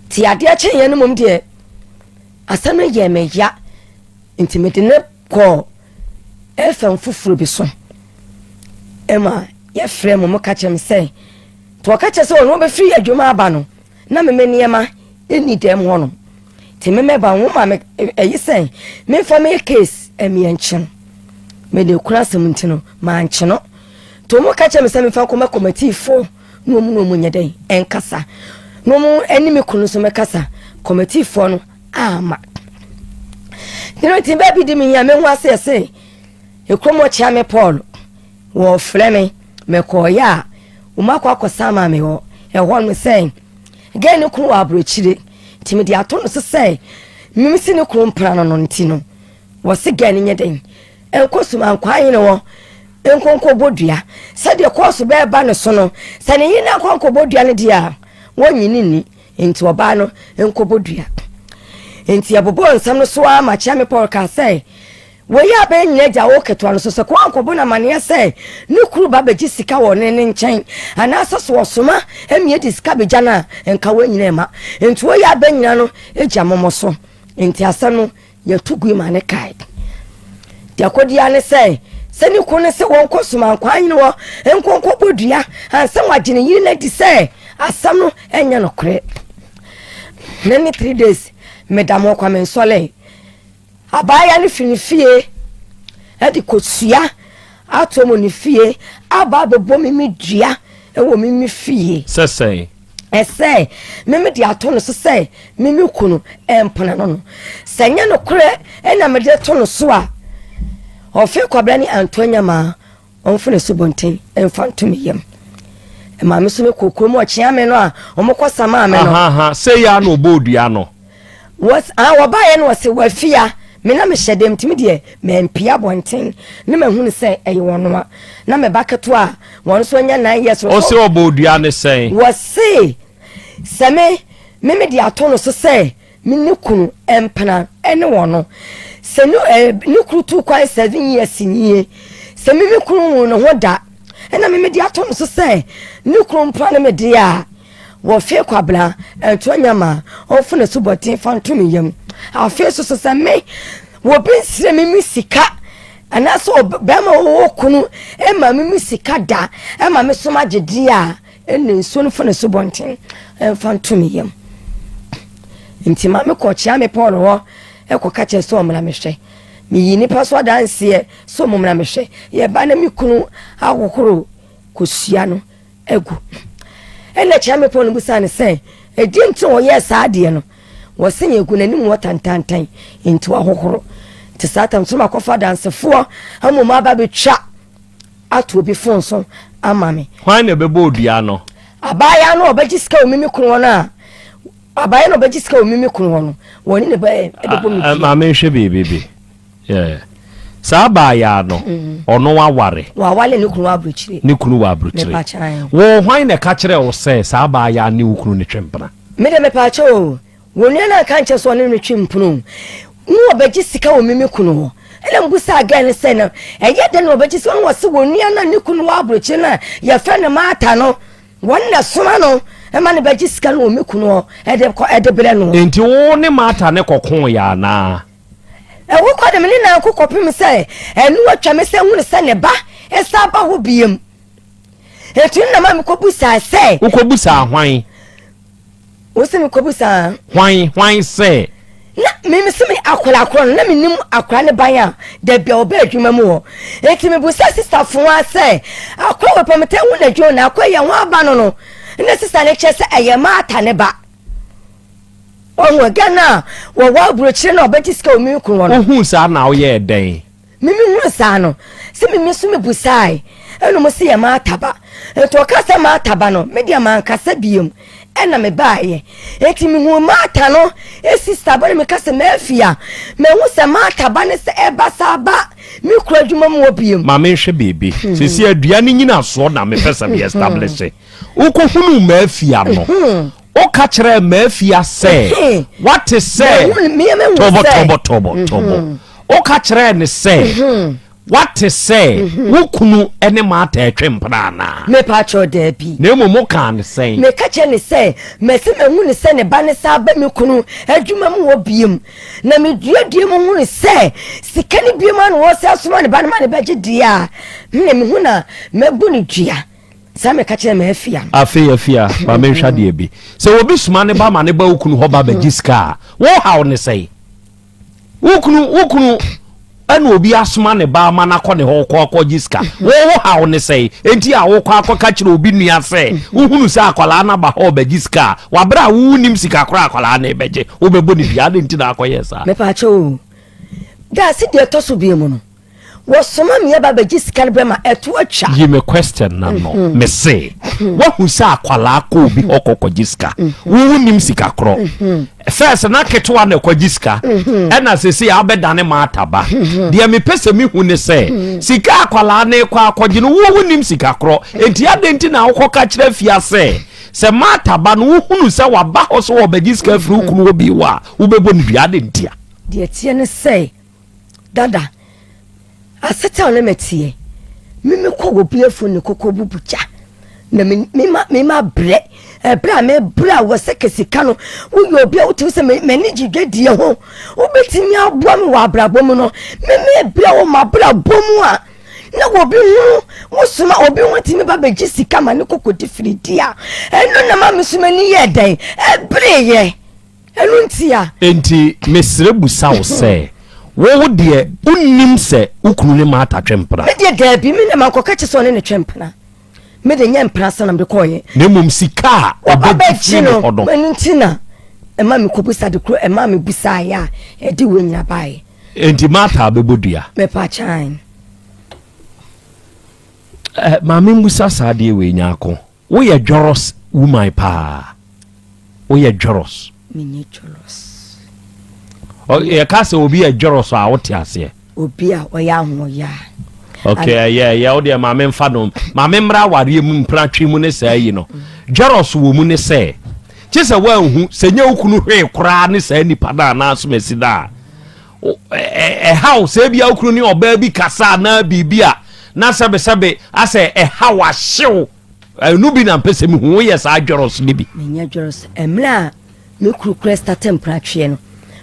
Nti adeɛ kyeeɛ no mmom deɛ, asɛm no yɛɛ me ya, nti mede no kɔɔ FM foforɔ bi so ma yɛfrɛ mo, moka kyerɛ me sɛ, nti wɔka kyerɛ sɛ ɔno ɔbɛfiri adwuma aba no, na me me nneɛma nni dɛm hɔ nom. Nti me mɛba wo ma me ɛyi sɛ memfa me case ɛmeɛ nkye no. Mede kura asɛm nti no, mankye no. Nti wɔn ka kyerɛ me sɛ memfa nkɔma kɔmatiifoɔ na wɔn na wɔn nyɛ dɛn ɛnkasa. Na wɔn ɛne me kunu nso mɛkasa. Kɔmatiifoɔ no ama. Nti no nti baabi di me hia mehu ase ɛse ekurom ɔkyea me Paul wɔfrɛ me mekɔɔyɛ a wɔn akɔ akɔsa ama me hɔ ɛhɔ no sɛ gɛn ne kunu wɔ aburokyire nti mede ato no so sɛ mimi si ne kunu mpena no no nti no wɔse gɛn no nyɛ dɛn nkɔ sum ankɔ ahene hɔ nkonkɔbɔ dua sɛdeɛ kɔɔso bɛɛba ne so no sɛ ne yere no ankɔ ankɔbɔ dua no deɛ a wɔnyi ne nni Enti ɔbaa no nkɔbɔ dua. Enti ɛbobɔɔ nsɛm no so ara ma Kyeame Paul kaa sɛ, Wei a bɛyɛ nyina agya wo ketewa no so sɛ kɔ ankɔbɔ no amaneɛ sɛ ne kunu ba bɛgye sika wɔ ne ne nkyɛn anaasɛ sɛ ɔsoma amie de sika bɛgya no a nka wei nyina ɛma. Enti wei a bɛ nyina no gya mɔmɔ so. Enti asɛm no Yɛto gui ma ne kae. Deɛ ɛkɔdi ara ne sɛ, sɛ ne kunu no se wɔnkɔ Sumankwaa hene hɔ nkɔ nkɔbɔ dua ansa wagye ne yere no adi sɛ asɛm no nyɛ nokorɛ. Me ne 3 days meda mo kwa mensɔle. Abaayewa no firi ne fie de kosua ato mu ne fie aba abɛbɔ me me dua wɔ me me fie. Sɛ sɛn? Ɛsɛ me mede ato no so sɛ me me kunu mpena no no. Sɛ ɛnyɛ nokorɛ na mede to no so a, ɔfe Kwabena ne Anto Anyamaa ɔmfa n'asubɔnten mfa nto me yam. Ɛmaa me so mekɔɔ kurom ɔkyea me no a wɔkɔ samaa me no. Ahaha, sei ara na ɔbɔɔ dua no. Wɔs ah wɔbaeɛ no wɔse wafia me na mehyɛ dɛm nti me deɛ mampie abɔnten ne mahunu sɛ ɛyɛ wɔn a na me ba ketewa a wɔn nso anya 9 years no Ɔse ɔbɔɔ dua ne sɛn? Wɔse sɛ me me me de ato no so sɛ me ne kunu mpena ɛne wɔn no sɛ ne eh, ne kunu tu kwan 7 years nie sɛ me me kunu hu ne ho da ɛna me me de ato no so sɛ ne kunu mpena ne me deɛ a Wɔfee Kwabena nto nyama a ɔmfa n'asubɔnten fa nto me yam. Afei nso so sɛ me wɔbi nsrɛ me me sika anaasɛ bɛrima ɔwɔ kunu ma me me sika da ma me so magye deɛ a ɛna nsuo no fa n'asubɔnten mfa nto me yam. Nti ma mekɔ kyea me Paul hɔ ɛkɔka kyerɛ sɛ ɔmmra mehwɛ. Meyi nipa so adanseɛ sɛ ɔmmra mehwɛ. Yɛba na me kunu ahohoro kosua no agu. Ɛnna Kyeamepɔn no bisaa no sɛ, Ɛdeɛn nti na wɔyɛɛ saa adeɛ no? Wɔse yɛgu n'anim hɔ tantantan, enti wahohoro. Nti saa tam so makɔfa adansefoɔ ama wɔn aba abɛtwa ato obi fon so ama me. Hwan na ɛbɛbɔ odua no? Abaayewa no a ɔbɛgye sika wɔ Mimi kunu hɔ no a, abaayewa no a ɔbɛgye sika wɔ Mimi kunu hɔ no, wɔne ne ba ɛbɛbɔ me dua. Maame nhwɛ biribi bi. Yeah. Saa abaayaa no, ɔno waware. Wawale ne kunu wɔ aburokyire. Ne kunu wɔ aburokyire. Wo hwan na ɛka kyerɛ wo sɛ saa abaayaa ne wo kunu ne twe mpena? Me de mepaakyɛ o, wɔn nua no anka nkyerɛ sɛ ɔne no twe mpena o. Ne wɔbɛgye sika wɔ me me kunu hɔ. Ɛna mbusaa girl no sɛ na ɛyɛ dɛn na wɔbɛgye sika no wɔse wɔn nua no a ne kunu wɔ aburokyire no a yɛfrɛ no Martha no wɔn na soma no ma no bɛgye sika no wɔ me kunu hɔ ɛde kɔ ɛde brɛ no. Enti wo ne Martha ne kɔkoo yɛ anaa? Ɛhɔ kɔ de me ne nanko kɔpem sɛ ɛno atwa me sɛ hunu sɛ ne ba ɛsa ba hɔ biem. Ɛtu no na ma mekɔbusaa sɛ. Wokɔbusaa hwan? Wo sɛ mekɔbusaa. Hwan hwan sɛ? Na me sɛ me akwadaa korɔ no na menim akwadaa ne ban a dabi a ɔbɛ adwuma mu hɔ. Enti mebusaa sista foa sɛ akwadaa wɔ pɔmɛtɛ ho n'adwuma na akwadaa yɛ ho aba no no. Na sista no kyerɛ sɛ ɛyɛ Martha ne ba. Ɔhu ɛgɛ no a wɔwɔ aburokyire na ɔbɛgye sika wɔ me kunu hɔ no. Wohuu saa na woyɛɛ dɛn? Me mehuu saa no, sɛ me nso mebusae, ɛna ɔmo se yɛ Martha ba. Nti ɔka sɛ Martha ba no, me deɛ mankasa biom, ɛna mebaeɛ. Nti mehuu Martha no sista ba no, meka sɛ Mafia, mahu sɛ Martha ba ne sɛ ɛba saa ba me kunu adwuma mu hɔ biom. Ma menhwɛ biribi. Seesei adua no nyinasoɔ na mepɛ sɛ me establish. Wokɔhunuu Mafia no, Woka kyerɛɛ Maafia sɛ woate sɛ tɔbɔ tɔbɔ tɔbɔ tɔbɔ. Woka kyerɛɛ no sɛ. Woate sɛ wo kunu ne Martha retwe mpena anaa? Mepakyɛw, dabi. Na mmom wokaa no sɛn? Meka kyerɛɛ no sɛ, Masi mahu no sɛ ne ba no san aba me kunu adwuma mu hɔ bio, na meduadua mu hunu sɛ sika no bio ma na ɔresan soma ne ba no ma no bɛgye deɛ a, me na mehu na mabu no dua. Saa meka kyerɛɛ m'afia no. Afei Afia, ma menhwɛ adeɛ bi. Sɛ obi soma ne ba ma ne ba wo kunu hɔ ba bɛgye sika a, wo haw ne sɛn? Wo kunu, wo kunu ɛna obi asoma ne ba ama no akɔ ne hɔ kɔ akɔgye sika. Wo wo haw ne sɛn? Enti a wokɔ akɔka kyerɛ obi nua sɛ wohunu sɛ akwadaa no aba hɔ ɔbɛgye sika a, wabrɛ a wonnim sika koraa akwadaa no rebɛgye, wobɛbɔ ne dua. Adɛn nti na akɔyɛ saa? Mepaakyɛw o, daase deɛ ɛtɔ so bio mu no, Wɔsoma me aba bɛgye sika no brɛ ma ɛto atwa. Yi me question na no mhm. me se wahu sɛ akwalaa kɔ obi hɔ kɔ kɔgye sika mhm. wo wonim sika korɔ mhm. first na ketewa na ɛkɔgye sika ɛna sese abɛdane ma ataba deɛ mepɛ sɛ mehu ne sɛ sika akwalaa ne kɔ akɔgye no wo wonim sika korɔ enti adɛn nti na wokɔka kyerɛ fia sɛ sɛ maataba no wohunu sɛ waba hɔ so wɔbɛgye sika afiri wo kunu hɔ bi wɔ a wobɛbɔ no dua adɛn ntia? Deɛ teɛ ne sɛ Dada, asetena na mɛteɛ. Me me kɔ wɔ bi afu ne koko bubu gya. Na me me ma me ma brɛ. Ɛbrɛ a me brɛ a wɔ sɛ kɛsika no. Woyɛ obi a wotumi sɛ m'ani gye dwadie ho. Wobɛtumi aboa me wɔ abrabɔ mu no. Me me brɛ wɔ m'abrabɔ mu a na obi hunu wosoma obi ho tumi ba bɛgye sika ma ne koko di firidi a ɛno na ma me so m'ani yɛ dɛn ɛbreyɛ. Ɛno ntia. Enti mesrɛ busa wo sɛ, wo wo deɛ wonnim sɛ wo kunu ne Martha twe mpena? Me deɛ daabi, me deɛ mankɔka kyɛ sɛ ɔne no twe mpena. Me deɛ nyɛ mpena asɛm na mede kɔeɛ. Na mmom sika a ɔbɛgye firi ne hɔ no. Ɛno nti na ɛma mekɔbisa de koro, ɛma mebisaeɛ a ɛde wei nyina baeɛ. Enti Martha bɛbɔ dua? Mepa kyan. Eh, maame mmusa saa adeɛ wei nyaako. Woyɛ dwɔrɔs woman paa. Woyɛ dwɔrɔs. Menyɛ dwɔrɔs. Yɛka sɛ obi yɛ dwɔrɔs a wote aseɛ. Obi a ɔyɛ ahoɔyɛ a. Ok, ɛyɛ ɛyɛ wo deɛ maame nfa no maame mmra awareɛ mu mpratwe mu ne saa yi no. Dwɔrɔs wɔ mu ne sɛ kye sɛ woanhu sɛ nyɛ wo kunu hwee koraa ne saa nipa no anaa asomasi no a ɛhaw sɛ ebia wo kunu ne ɔbaa bi kasa anaa biribi a na sɛbesɛbe asɛ ɛhaw ahyew ɛno bi na mpɛ sɛ mehu woyɛ saa dwɔrɔs no bi. Menyɛ dwɔrɔs mmerɛ a me kuru kura starte mpratweɛ no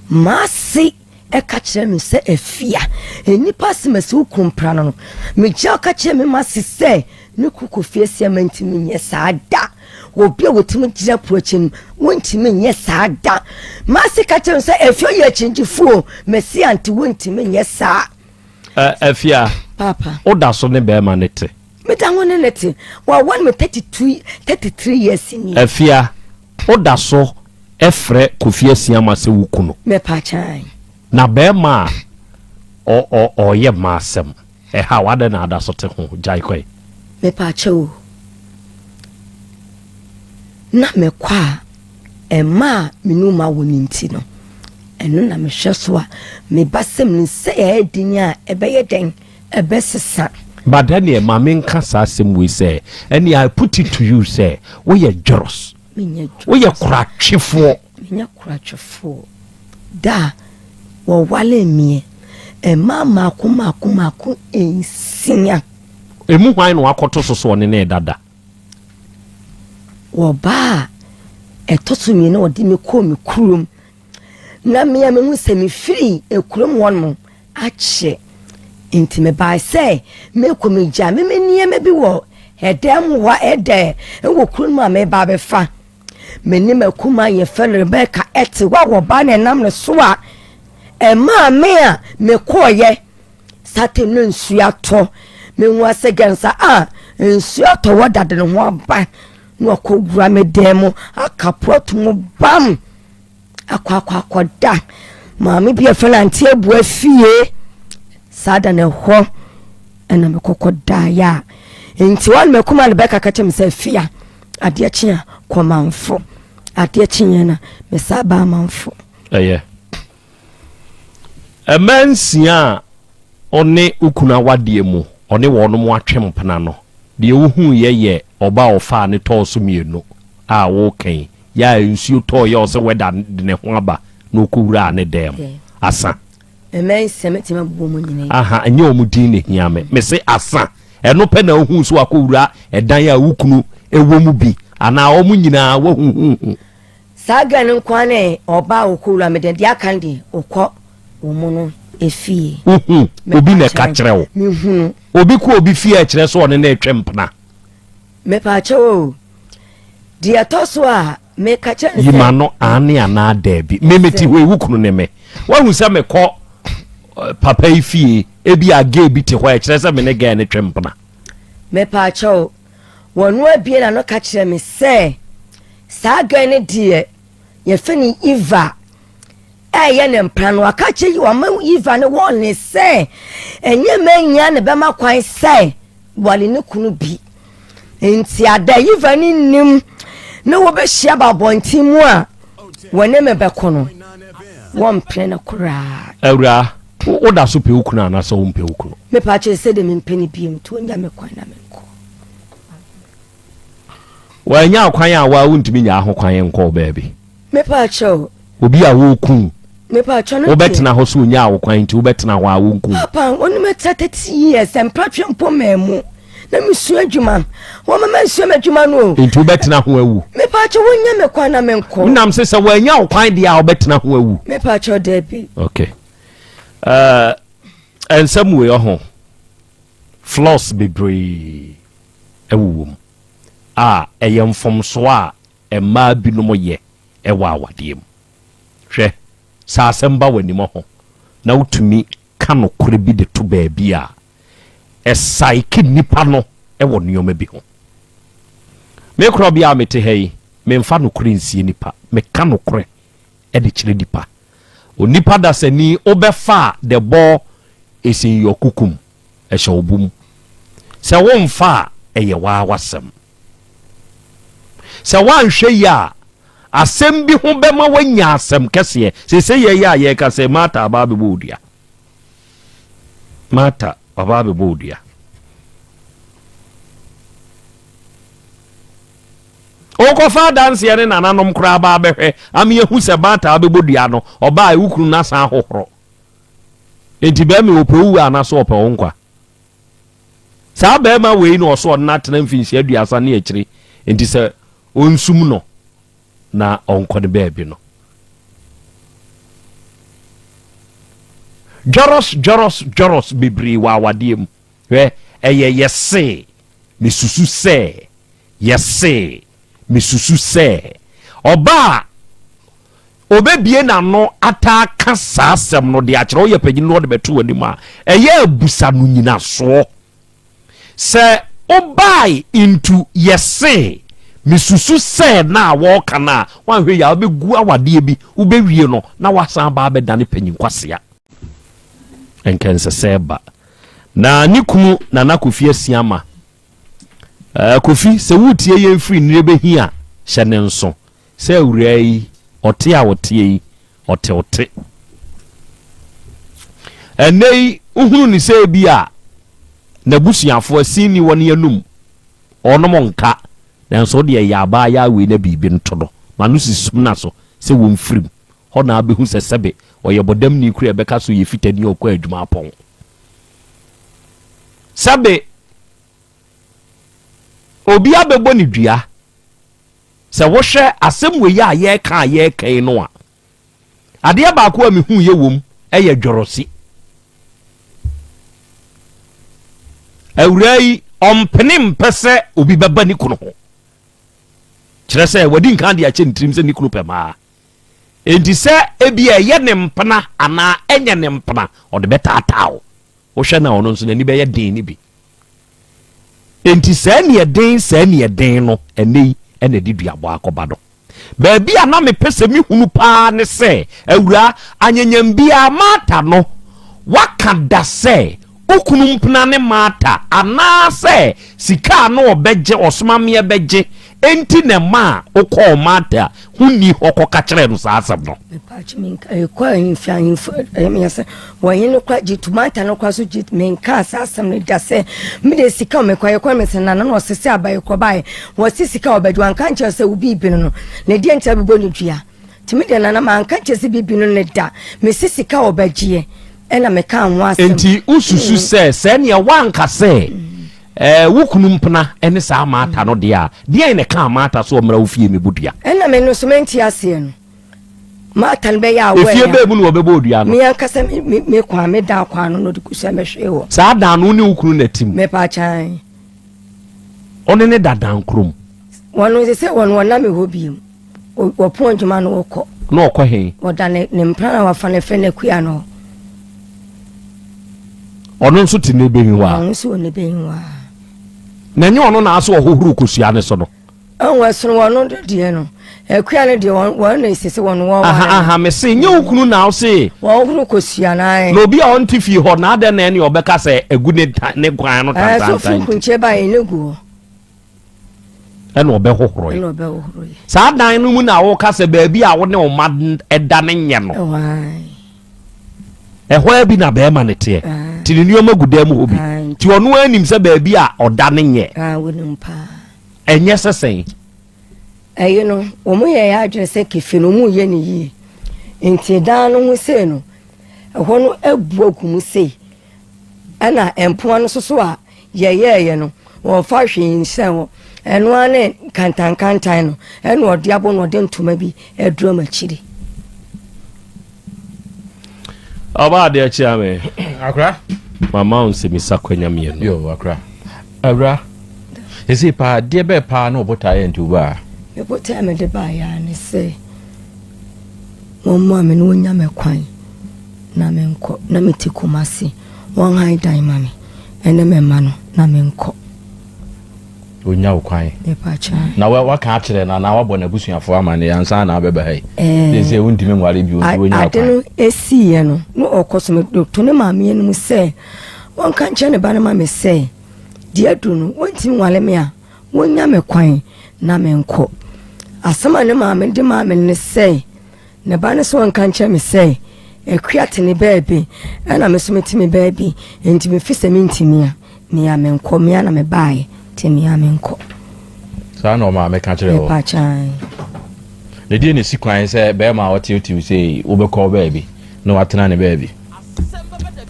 maase ɛka kyerɛ me sɛ afia nnipa asɛm asi wo kunu mpra no no megyina ka kyerɛ me mase sɛ me kuru kɔ fie sɛ mantumi nyɛ saa da. Obi a wɔtumi gyina po akyi no, wontumi nyɛ saa da. Mase ka kyerɛ no sɛ, Afia yɛ akyingyefo o, Mesia nti wontumi nyɛ saa. Afia, Papa. Woda so ne bɛrima no te? Meda ho ne no te. Wɔawa me 32, 33 years ni. Afia, woda so frɛ Kofi Asiamah sɛ wo kunu? Mepa kyan. Na bɛrima a ɔyɛ mma asɛm. Ɛhaw, adɛn na ada so te ho? Gyae kɔe. Mepaakyɛw o, na mekɔ a, ɛmma a me ne wo awo no nti no, ɛno na mehwɛ so a, me ba sɛ me sɛ ɛyɛ den a, ɛbɛyɛ dɛn? Ɛbɛsesa. But ɛneɛ ma menka saa asɛm wei sɛ, ɛneɛ I put it to you sɛ, woyɛ dworos. Menyɛ dworos. Woyɛ koratwefoɔ. Menyɛ koratwefoɔ. Da a wɔwaree meɛ, mmaa mmaako mmaako mmaako nsia. Emu hwan na wakɔto so sɛ ɔne no reda da? Wɔbaa a ɛtɔ so mmienu a wɔde me kɔɔ me kurom na me a mehu sɛ mefiri kurom hɔnom akyɛ nti mebae sɛ mekɔ megya me me nneɛma bi wɔ ɛdan mu hɔ ɛdɛ wɔ kuro no mu a meba abɛfa. Me ne m'akumaa yɛfrɛ no Rebecca te hɔ a wɔbaa na ɛnam ne so a ɛmaa me a mekɔɔyɛ Saturday no nsuo atɔ. Mehu ase gɛnsa a nsuo atɔ wɔ dade ne ho aba na wakɔwura me dan mu akapo ato mu bam akɔ akɔ akɔda maame bi a yɛfrɛ no Auntie Abua fie saa da no ɛhɔ ɛna mekɔkɔ daeɛ a nti wɔn m'akumaa Rebecca ka kyerɛ me sɛ fia Adeɛ kye a, kɔ manfo. Adeɛ kyeeɛ na mesan baa manfo. Ɛyɛ. Mmaa nsia a ɔne wo kunu awadeɛ mu, ɔne wɔnom atwe mpena no, deɛ wohuiɛ yɛ ɔba a ɔfaa no tɔɔ so mmienu a woreka yi, yɛ a nsuo tɔeɛ a ɔsɛ wɛda de ne ho aba na ɔkɔwuraa ne dan mu. Asa. Mmɛn sɛ mɛtumi abobɔ mu nyinaa. Aha, ɛnyɛ wɔn din na ehia me. Mese asa. Ɛno pɛ na wohu so akɔwura ɛdan a wo kunu ɛwɔ mu bi anaa wɔn nyinaa wahuhuhu. Saa girl no nkoa ne ɔbaa a ɔkɔwura me dan, deɛ aka no deɛ ɔkɔ wɔn no efie. Wohu, obi na ɛka kyerɛ wo. Mehunu. Obi kɔ obi fie a ɛkyerɛ sɛ ɔne no retwe mpena. Mepaakyɛw o, deɛ ɛtɔ so a meka kyerɛ no sɛ. Yi m'ano, aane anaa daabi. Me mete hɔ yi, wo kunu ne me. Woahu sɛ mekɔ eh, papa yi fie, ebi a gay bi te hɔ a ɛkyerɛ sɛ me ne gay no twe mpena. Mepaakyɛw, wɔn abie na no ka kyerɛ me sɛ saa gay no deɛ yɛfɛ no Eva ɛyɛ ne mpena no waka kyerɛ yi wama Eva no wɔn ne sɛ ɛnyɛ mɛnya ne bɛma kwan sɛ wale ne kunu bi nti ada Eva ne nim ne wɔbɛhyia ba abɔnten mu a wɔne me bɛko no wɔmpene no koraa. Awuraa, woda so pɛ wo kunu anaasɛ wompɛ wo kunu? Mepa kyerɛ sɛ de mempɛ no bio nti ɔnya me kwan na menkɔ. Wannya kwan a waa wontumi nyaa ho kwan nkɔɔ baabi. Mepa kyɛw. Obi a wɔreku Mepa kyɛw no. Wobɛtena hɔ so onyaa wo kwan nti wobɛtena hɔ a wonku. Papa, wɔn mɛtena 30 years mpatwe mpo mmaa mu na mesua adwuma. Wɔn mama nsua m'adwuma no o. Nti wobɛtena ho awu. Mepa kyɛw wonya me kwan na menkɔ. Wonam sɛ sɛ wɔanya wo kwan deɛ a wobɛtena ho awu. Mepa kyɛw daabi. Okay. Uh, nsɛm wei ɔho flaws bebree wowɔ mu a ɛyɛ mfomsoɔ a mmaa binom yɛ wɔ awadeɛ mu. Hwɛ, sɛ asɛm ba w'anim ho na wotumi ka nokorɛ bi de to baabi a, ɛsaeke nnipa no wɔ nneɛma bi ho. Me korɔbea a mete ha yi, memfa nokorɛ nsie nnipa, meka nokorɛ de kyerɛ nnipa. Onipa dasani wobɛfa a the ball is in your kukum. Ɛhyɛ wo bo mu. Sɛ womfa a, ɛyɛ w'ara w'asɛm. Sɛ woanhwɛ yie a, asɛm bi ho bɛma woanya asɛm kɛseɛ. Seesei yɛn a yɛreka sɛ Martha aba abɛbɔ wo dua. Martha aba abɛbɔ wo dua. Wokɔfa adanseɛ ne nananom koraa ba abɛhwɛ ama yɛhu sɛ Martha abɛbɔ dua no, ɔbaa wo kunu no asan ahohoro. Enti bɛrima yi ɔpɛ wo wu anaasɛ ɔpɛ wo nkwa? Saa bɛrima wei na ɔso ɔne no atena mfinhyia aduasa ne akyire, enti sɛ ɔnsum no na ɔnkɔ ne baabi no. Dwɔrɔs dwɔrɔs dwɔrɔs bebree wɔ awadeɛ mu. Hwɛ, ɛyɛ yɛse, mesusu sɛ, yɛse, mesusu sɛ. Ɔbaa a ɔbɛbie n'ano ataa ka saa asɛm no de akyerɛ woyɛ panyin na ɔde bɛto w'anim a, ɛyɛ abusa no nyinasoɔ. Sɛ wobae into yɛse, mesusu sɛ na a wɔreka no a, woanhwɛ yie a wobɛgu awadeɛ bi, wobɛwie no na woasan aba abɛdane panyin kwasea. Nka ɛnsɛ sɛ ɛba. Na ne kunu Nana Kofi Asiamah. Eh, Kofi, sɛ woretie yɛn firi nnire bɛhi a, hyɛ ne nso sɛ awuraa yi, ɔte a ɔteɛ yi, ɔte ɔte. Ɛnnɛ yi, wohunu ne sɛ bi a n'abusuafoɔ asin ni wɔ ne anum, ɔnom nka, nanso wo deɛ yɛ abaayaa wei na biribi nto no, ma no si sumina so sɛ wɔmfirim. Hɔ na abɛhu sɛ sɛbe ɔyɛ bɔdamni koraa a ɛbɛka sɛ ɔyɛ fitani a ɔkɔ adwuma apɔn. Sɛbe obi abɛbɔ ne dua. Sɛ wohwɛ asɛm wei a yɛreka a yɛreka yi no a, adeɛ baako a mehu yɛ wom yɛ dwɔrɔsi. Awuraa yi ɔmpene mpɛ sɛ obi bɛba ne kunu ho. Kyerɛ sɛ wadi nkan de akyɛ ne tirim sɛ ne kunu pɛ maa. Enti sɛ ebia ɛyɛ ne mpena anaa ɛnyɛ ne mpena, ɔde bɛtaataa wo. Wohwɛ no a, ɔno nso n'ani bɛyɛ den no bi. Enti saa aniɛden saa aniɛden no, ɛnnɛ yi na ɛde duabɔ akɔba no. Baabi a na mepɛ sɛ mehunu paa ne sɛ, Awuraa, anyanyam biara Martha no, woaka da sɛ wo kunu mpena ne Martha anaasɛ sika a na ɔbɛgye, ɔsoma meɛ bɛgye Enti na ɛmaa wokɔɔ Marta ho nni hɔ kɔka kyerɛɛ no saa asɛm no. Mepatwo menka ɛkɔ ahemfi ahemfo ɛyɛ sɛ wɔn no kora gye to Marta no kora so gye menka saa asɛm no da sɛ mede sika mekɔ yɛkɔ me sɛ nana na ɔsɛ sɛ aba yɛkɔ baeɛ wɔse sika ɔbɛgye wanka nkyerɛ sɛ wobi bi no no na ɛdeɛ nti abɛbɔ ne dua nti me deɛ nana manka nkyerɛ sɛ biribi no ne da mese sika ɔbɛgyeɛ. Ɛna mekaa ho asɛm. Enti wosusu sɛ sɛ nea woanka sɛ ɛɛ wo kunu mpena ne saa Martha no deɛ a, deɛn na ɛkaa Martha sɛ ɔmmra wo fie mmɛbɔ dua? Ɛna me no nso mente aseɛ no. Martha no bɛyɛ aware Efie bɛn mu na wɔbɛbɔɔ dua no? Me ankasa me me me kwan me dan kwan no na ɔde kosua mɛhwee hɔ. Saa dan no wo ne wo kunu na ɛte mu? Mepaakyɛn. Ɔne ne da dan koro mu? Wɔn sɛ wɔn wɔnna me hɔ bio. Wɔpɔn adwuma no wɔkɔ. Na ɔkɔ he? Ɔda ne ne mpena a wafa no frɛ no Akua no hɔ. Ɔno nso te Nebehinwa? Ɔno nso wɔ Nebehinwa. Na ɛnyɛ ɔno na asɛ ɔhohoro kosua no so no? Ɔho ɛsono wɔn no deɛ no. Akua no deɛ wɔn wɔn na ɛsɛ sɛ wɔn wɔn. Aha aha mese nyɛ wo kunu na ɔse. Wɔhohoro kosua no ae. Na obi a ɔnte fie hɔ na adɛn na ɛne ɔbɛka sɛ agu ne ne kwan no tantantan. Ɛɛ so firi nkunkyɛ ba yɛ ne gu hɔ. Ɛna ɔbɛhohoroe. Ɛna ɔbɛhohoroe. Saa dan no mu na woka sɛ baabi a wo ne wo mma da no nyɛ no. Ɛhɔ ara bi na bɛrima no teɛ. Nti ne nneɛma gu dan mu hɔ bi. Nti ɔno ara nim sɛ baabi a ɔda no nyɛ. Ɛnyɛ sɛ sɛn. Ɛyi no, wɔn yɛ yɛ adwene sɛ kefe no wɔn yɛ no yie. Nti dan no ho sei no, ɛhɔ no abu agu mu sei. Ɛna mpoa no soso a yɛyɛeɛ no, wɔmfa hwee nhyɛɛ hɔ. Ɛno ara ne kantankantan no, ɛna ɔde abɔ na ɔde ntoma bi adura mu akyiri. Ɔba adeɛ kyea me. Akora. Mama wo nsɛmisa kwanya mmienu. Yo, akora. Awura, ɛsei paa, deɛ bɛɛ paa na ɔbotaeɛ nti wobaa? Me botaeɛ mede baeɛ ara ne sɛ wɔmmoa me na wɔnya me kwan na menkɔ. Na mete Kumasi. Wɔnhan dan ma me ɛne me mma no na menkɔ. Onya wo kwan. Na waka akyerɛ no anaa wabɔ n'abusuafoɔ amanneɛ ansa na abɛba ha yi? Ɛɛ. Sɛ wontumi nware bio nti wonya kwan. Ade no esiiɛ no, na ɔkɔ so meto ne maame anim sɛ wɔnka nkyerɛ ne ba no ma me sɛ deɛ aduru no wɔntumi nware me a wɔnya me kwan na menkɔ. Asɛm a ne maame de maa me ne sɛ Ne ba no sɛ ɔnka nkyerɛ me sɛ Akua te ne baabi ɛna me nso mete me baabi nti mefi sɛ mentumi a mea menkɔ mea na mebaeɛ nti mea menkɔ. Saa na ɔmaame ka kyerɛ wo? Mepakyan. Na deɛ na esi kwan sɛ bɛrima a ɔteetew sei wobɛkɔ baabi na watena ne baabi?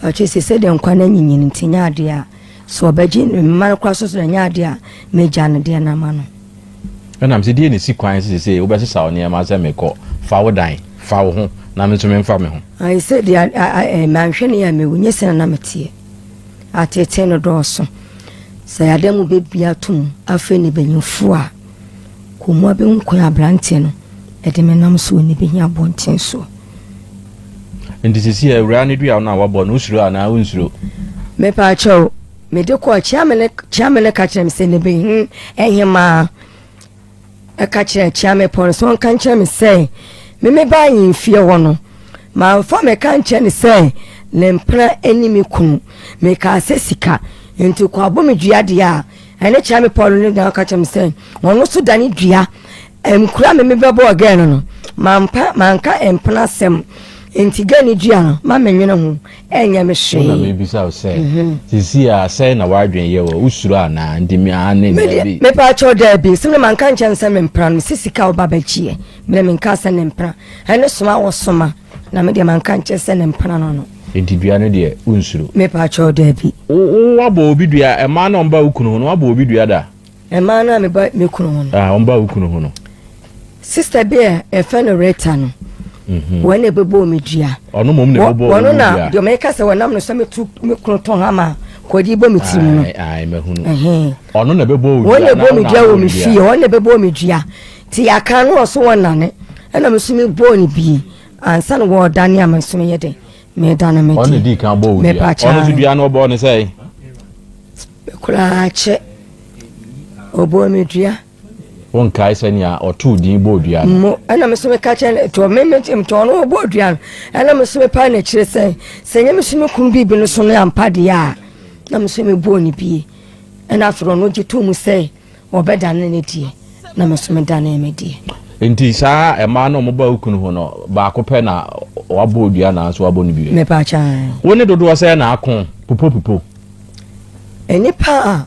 Pakyɛ sɛ sɛdeɛ nkwa no anyinyin nti nyɛ adeɛ a Sɛ ɔbɛgye ne mma no koraa so so na ɛnyɛ adeɛ a mɛgya no deɛ no ama no. Ɛnam sɛ deɛ na ɛsi kwan sɛ seesei wobɛsesa wo nneɛma sɛ mekɔ, fa wo dan, fa wo ho, na me nso memfa me ho. Ayɛ sɛ deɛ manhwɛ no yɛ a mɛwu, nyɛ sɛ na na meteɛ. Ateetee no dɔɔso. Sɛ adan mu bɛbia atom afei ne banyimfoɔ a, kɔmua bɛhu kwan aberanteɛ no de me nam so wɔ ne bɛhia abɔnten soɔ. Nti sisi a awuraa no dua no a wabɔ no wosuro anaa wonsuro? Mepaakyɛw, mede kɔɔ Kyeame no Kyeame no ka kyerɛ me sɛ ne bɛhu ɛhemaa ɛka kyerɛ Kyeame pɔn sɛ ɔnka nkyerɛ me sɛ me me ba ahemfie hɔ no mamfa meka nkyerɛ ne sɛ ne mpena ɛni me kunu mekaa sɛ sika nti kɔ abɔ me dua deɛ a ɛne Kyeame pɔn no na ɔka kyerɛ me sɛ ɔno so da ne dua Nkura me mebɛbɔɔ gɛɛ no no, mampa manka mpena asɛm nti gɛɛ no dua no ma menwene ho ɛnyɛ me hwee. Wo na mebisa wo sɛ, sisi a sɛn na w'adwene yɛ wɔ, wosuro anaa? Nti me aane, daabi. Mepaakyɛw daabi, sɛ me manka nkyɛn sɛ mempena no, mese sika a woba bɛgyeɛ, me deɛ menkaa sɛ ne mpena, ɛne soma a wɔsoma, na me deɛ manka nkyɛn sɛ ne mpena no no. Nti dua no deɛ wonsuro? Mepaakyɛw daabi. Wo woabɔ obi dua, mmaa no a wɔba wo kunu ho no woabɔ obi dua da? Mmaa no a meba me kunu ho no. Ah, wɔba wo kunu ho no. Sista bi a yɛfrɛ no Rita no. Mhm. Wɔn na ɛbɛbɔɔ me dua. Ɔno mmom na ɛbɛbɔɔ wo dua. Wɔn na deɛ mɛka sɛ wɔnam no sɛ metu me kunu tɔn ha ma kɔdi bɔ me tirim no. Ayi mahunu. Ɔno na ɛbɛbɔɔ wo dua. Wɔn na ɛbɔɔ me dua wɔ me fie. Wɔn na ɛbɛbɔɔ me dua. Ti yɛaka no ɔso wɔn nane. Ɛna me nso mebɔɔ no bie. Ansa na wɔredane a me nso meyɛ dɛ. Medane me deɛ. Ɔno di kan bɔɔ wo dua. Ɔno nso dua no ɔbɔɔ ne sɛn? Koraa kyɛ. Ɔbɔɔ me dua. Wonkae sɛnea ɔtoo din bɔɔ dua no? Mo, ɛna me so meka kyerɛ no, to me me to ɔno ɔbɔɔ dua no. Ɛna me so mepae n'akyire sɛ, sɛ nyɛ me so me kunu biribi no so no ampa deɛ a, na me so mebɔɔ ne bie. Ɛna afei ɔno gye too mu sɛ ɔbɛdane ne deɛ, na me so medanee me deɛ. Nti saa mmaa no a wɔba wo kunu ho no, baako pɛ na wabɔ dua nanso wabɔ no bie? Mepa kyɛw. Wo ne dodoɔ sɛn na ako pupopupo? Nnipa a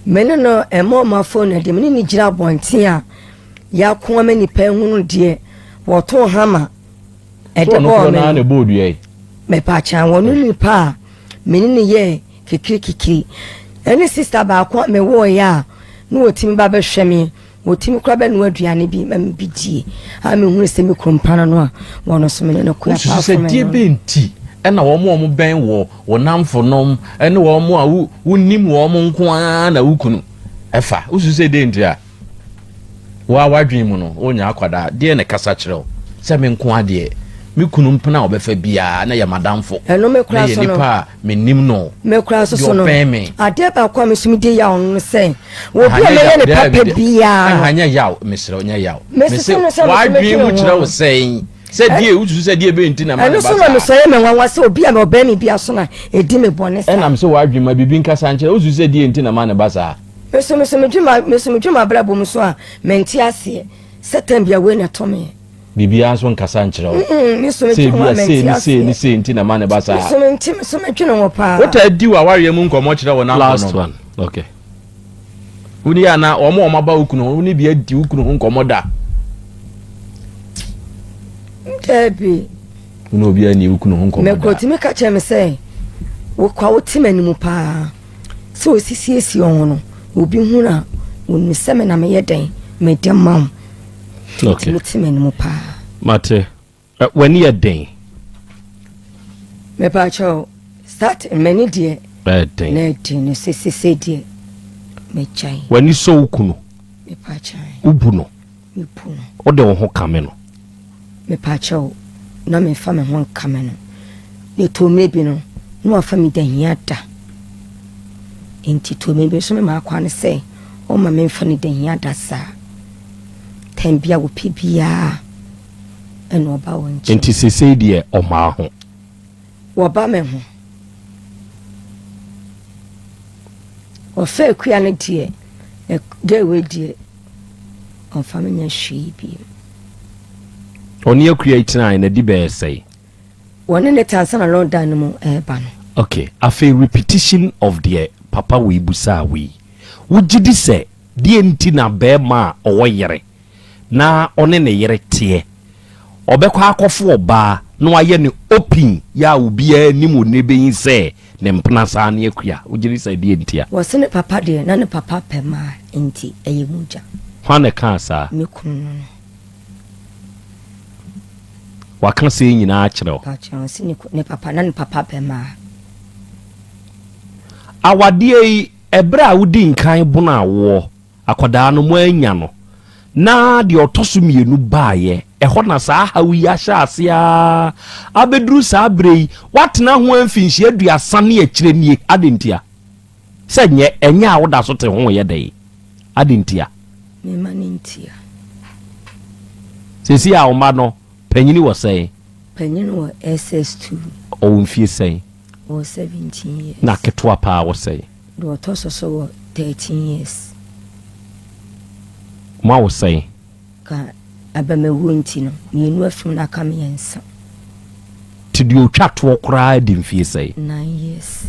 me ne no ɛma ɔma fon no deɛ me ne no gyina abɔnten a yɛako ama nnipa ahunu deɛ wɔtoo hama ɛde So ɔno bɔɔ korɔ me naa no. na ɛbɔɔ dua yi? Mepaakyɛw, wɔno nipa a me ne no yɛɛ kikirikikiri ɛne sista baako a mewɔɔeɛ a na wɔtumi ba bɛhwɛ me, wɔtumi koraa bɛnoa aduane bi ma me bi die a mehunu sɛ me kunu mpa no no a wɔno nso me ne no koe Wosusu apart sɛ from deɛ ɛno no. bɛn nti na wɔn a wɔbɛn wɔ wo nnamfonom ne wɔn a wonim wɔn nko ara na wo kunu fa? Wosusu sɛ deɛ nti a? Wo ara w'adwene mu no, wonyɛ akwadaa. Deɛn na ɛkasa kyerɛ wo sɛ me nko ara deɛ, me kunu mpena a ɔbɛfa biara na yɛ m'adamfo, Ɛno me na koraa yɛ so no, nipa a menim no, me koraa nso deɛ so no, ɔbɛn me. adeɛ baako a me nso medi yaw no ne sɛ, obi Aha a nyɛ mɛyɛ yaw, ne daabi, papa daabi. biara Aha no, nyɛ yaw, mesrɛ wo, nyɛ yaw. Mesese Mese, no sɛ me nso w'adwene medwene mu ho kyerɛ wo no. sɛn? Sɛ deɛ, wosusu sɛ deɛ bɛn nti na ɛma Ɛno no nso ba na saa? mesɔ yɛ me nwanwa sɛ obi a ɔbɛn me biara so na ɛdi me bɔne saa. Ɛnam sɛ w'adwene ma biribi nkasa nkyerɛ wo, wosusu sɛ deɛ nti na ɛma no ba saa? Me nso, me nso medwen ma, me nso medwen m'abrabɔ mu so a, mente aseɛ sɛ time bia wei na ɛtɔ me. Biribiara nso nkasa nkyerɛ wo. Mm, me nso Sɛ medwen ho ebia a sei mente ne sei ne aseɛ. sei nti na ɛma no ba Me saa. nso mente, me nso medwene ho paa. Wotaa di w'awareɛ mu nkɔmmɔ kyerɛ wo Last nnamfonom? one. Okay. Wo ne yɛ anaa wɔn a wɔaba wo kunu ho, wo ne bi adi wo kunu ho nkɔmmɔ da? Daabi. Wo ne obiara nni wo kunu ho nkɔmmɔ da? Mɛkɔ tumi ka kyerɛ me sɛ, wokɔ a wote m'anim paa. Sɛ osisiesie wɔn ho no, obi hu no a, onim sɛ me na meyɛ dɛn, mede ma wo. Nti Okay. wotumi te m'anim paa. Mate. W'ani yɛ den. Mepaakyɛw, start m'ani deɛ. Ɛden. Na ɛden no sɛ sese deɛ megyae. W'ani sɔ wo kunu. Mepaakyɛw. Wobu no. Mebu no. Wode wo ho kame no. Mepaakyɛw, na memfa me ho nkame no. Na ɛtɔ mmerɛ bi no, na wafa me da hia da. Enti tɔ mmerɛ bi nso me maa kwan sɛ ɔmma memfa no da hia da saa. Tɛm bi a wɔpɛ biara ɛna ɔba wo nkyɛn. Enti seesei deɛ ɔmaa ho. Wɔba me ho. Ɔfa akua no deɛ, girl wei deɛ, ɔmfa me nyɛ hwee bio. Ɔne akua yi tenae na di bɛyɛ sɛe? Wɔne ne te ansa na lockdown no mu ɛreba no. Ok, afei repetition of deɛ papa wei busaa wei. Wogye di sɛ deɛ nti na barima a ɔwɔ yere na ɔne ne yere teɛ. Ɔbɛkɔ akɔfo ɔbaa na wayɛ no open yɛ a obiara nim onibenyi sɛ ne mpena saa ne akua. Wogye di sɛ ɛdeɛn ntia? Wɔse ne papa deɛ na ne papa pɛ maa nti ɛyɛ mogya. Hwan na ɛkaa saa? Me kunu no no. Waka sei nyinaa akyerɛ wo? Pakyɛ ɔse ne papa na ne papa pɛ maa. Awadeɛ yi ɛberɛ a wodi nkan bono awoɔ Akwadaa no, moannya no. Na deɛ ɔtɔ so mmienu baeɛ, ɛhɔ na saa haw yi ahyɛ aseɛ ara abɛduru saa berɛ yi. Woatena ho ara mfinhyia aduasa ne akyire nie. Adɛn ntia? Sɛ nyɛ, ɛnyɛ a woda so te ho reyɛ dɛn? Adɛn ntia? Me mma no ntia. Seesei a wo mma no, panyini wɔ sɛn? Panyini wɔ SS2. Ɔwɔ mfie sɛn? Ɔwɔ 17 years. Na ketewa paa wɔ sɛn? Deɛ ɔtɔ so so wɔ 13 years. Mo awo sɛn? Ka abamawuo nti no, mmienu afim na aka mmiɛnsa. Ti deɛ ɔtwa toɔ koraa di mfie sɛn? 9 years.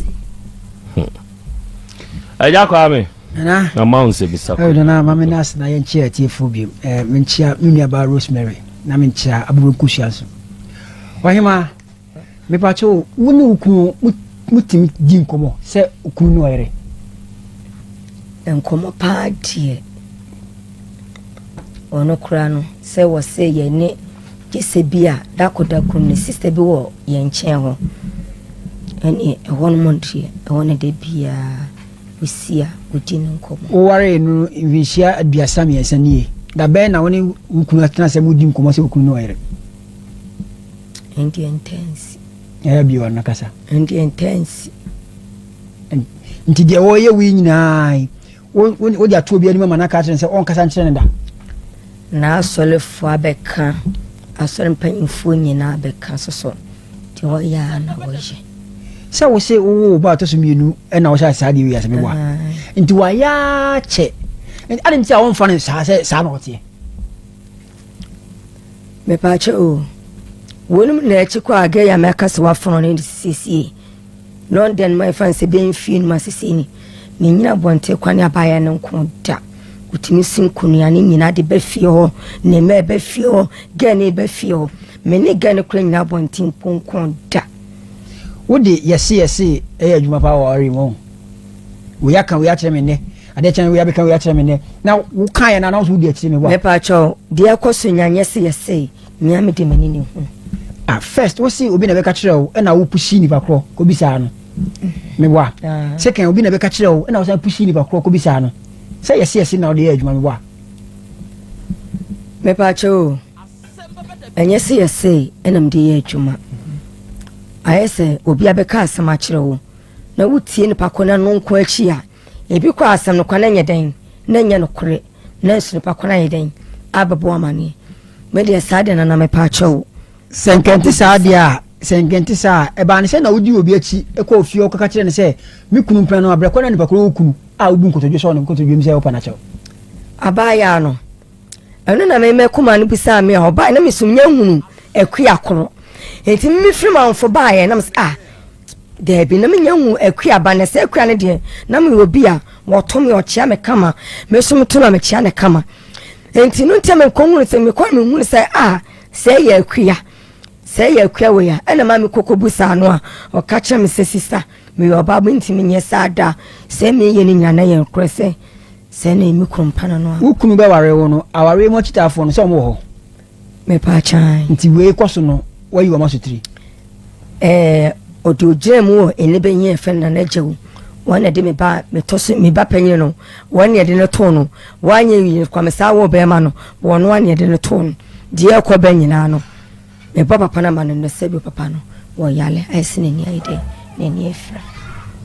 Agya Kwame. Nana. Na ma wo nsɛmisa kɔ. Nana ma me nase na yɛnkyia atiefoɔ bio. Eh, menkyia me nuabaa Rosemary na menkyia Aburo Nkosua nso. Ɔhemaa. Mepakyɛw, wo ne wo kunu mutumi di nkɔmmɔ sɛ okunu ne ɔyere? Nkɔmmɔ paa deɛ, ɔno koraa no, sɛ wɔse yɛne gye sɛ bi a dako dako ne sista bi wɔ yɛn nkyɛn hɔ. Ɛne ɛhɔ nom deɛ, ɛhɔ no da biara wosi a wodi no nkɔmmɔ. Wowaree no mfinhyia 33 nie. Da bɛn na wo ne wo kunu atena sɛ mudi nkɔmmɔ sɛ okunu ne ɔyere? Ɛndeɛ ntaa nsi. Ɛyɛ bio ano kasa. Ɛndeɛ ntaa nsi. Nti deɛ wɔyɛ wo yi nyinaa yi, wode ato obi anim ama no aka akyerɛ no sɛ ɔnkasa nkyerɛ no da? N'asɔrefoɔ abɛka, asɔre mpanyinfoɔ nyinaa abɛka soso, deɛ ɔyɛ a na wɔyɛ. Sɛ wo se wowoo wo ba a ɔtɔ so mmienu na wohyɛ ase saa deɛ wei ase meboa. Nti wayɛ akyɛ. Adɛn nti a wɔmfa no saa sɛ saa na ɔteɛ? Mepaakyɛ o, wɔnom na akyi kɔ a gɛɛ a mɛka sɛ wafono no de siesie London ma ɛfa nsɛ bɛn fie no ma siesie ni menyina abɔnten kwan ne abaayɛ no nko da wotumi si nkonua ne nyinaa de ba fie hɔ ne mma ɛba fie hɔ gɛɛ ne ɛba fie hɔ me ne gɛɛ no kora nyina abɔnten mpo nko da. Wode yɛse yɛse yɛ adwuma paa wɔ awareɛ mu wahu. Wei aka wei akyerɛ me nnɛ, adeɛ kyɛn wei abɛka wei akyerɛ me nnɛ. Na wokaeɛ no a na wo nso wodi akyire meboa. Mepaakyɛw, deɛ ɛkɔ so nya nyɛ se yɛse, mea mede m'ani na ehu. Ah, first wo se obi na ɛbɛka kyerɛ wo ɛna wo pushi nipa korɔ kɔbisaa no. Meboa. Second, obi na ɛbɛka kyerɛ wo ɛna wo san pushi nipa korɔ kɔbisaa no. Sɛ yɛse yɛse na wode yɛ adwuma meboa. Mepaakyɛw o. Ɛnyɛ sɛ yɛsei na mede yɛ adwuma. Ayɛ sɛ obi abɛka asɛm akyerɛ wo na wotie nipa ko no ano nko akyi a, ebi kɔ asɛm no kwa na ɛnyɛ dɛn na ɛnyɛ nokorɛ nanso nipa ko no ayɛ dɛn abɛbɔ amaneɛ. Me deɛ saa deɛ nana mepɛ akyɛ wo. Sɛ nkɛnte saa deɛ a, sɛ nkɛnte saa a, ɛbaa ne sɛ na wodi obi akyi kɔ ofie hɔ kɔka kyerɛ no sɛ me kunu mpena no abrɛ kɔ na nipa koro wɔ kunu a wobu nkotodwe sɔɔ ne nkotodwe mu sɛ wopɛ no akyɛw. Abaayaa no, Ɛno na me mɛkoma no bisaa me a ɔbaeɛ na mesom nyɛ hunu akua koro nti me firi manfo baeɛ na mesɛ ah daabi na menya hu akua ba na sɛ akua no deɛ na meyɛ obi a wɔto me ɔkyea me kama me so meto na mekyea ne kama nti no nti mekɔ hunu sɛ mekɔ mehunu sɛ ah sɛ yɛ akua sɛ yɛ akua wei a ɛna ma mekɔkɔ bu saa no a ɔka kyerɛ me sɛ sista meyɛ ɔbaa mentumi nyɛ saa da sɛ meyɛ no nyina na yɛ nokorɛ sɛ Sɛɛ na emi kunu mpa no no a. Wo kunu bɛware wo no, awareɛ mu akyitaafoɔ no, sɛ wɔn wɔ hɔ? Mepaakyɛw. Nti wei kɔ so no, wayi wɔn asotire? Ɛɛ, ɔde ogyina mu wɔ ɛne bɛnyin a yɛfrɛ no Nana Gyawu. Wɔn na ɛde me ba metɔ so me ba panyin no, wɔn na yɛde no too no. Wɔanyɛ wie Kwame saa wɔ bɛrima no, wɔn na yɛde no too no. Deɛ ɛkɔ bɛ nyinaa no. Mebɔ papa no ama no nnɛ sɛdeɛ papa no wɔ yale ayɛ sɛ n'ani ayɛ dɛn n'ani afira.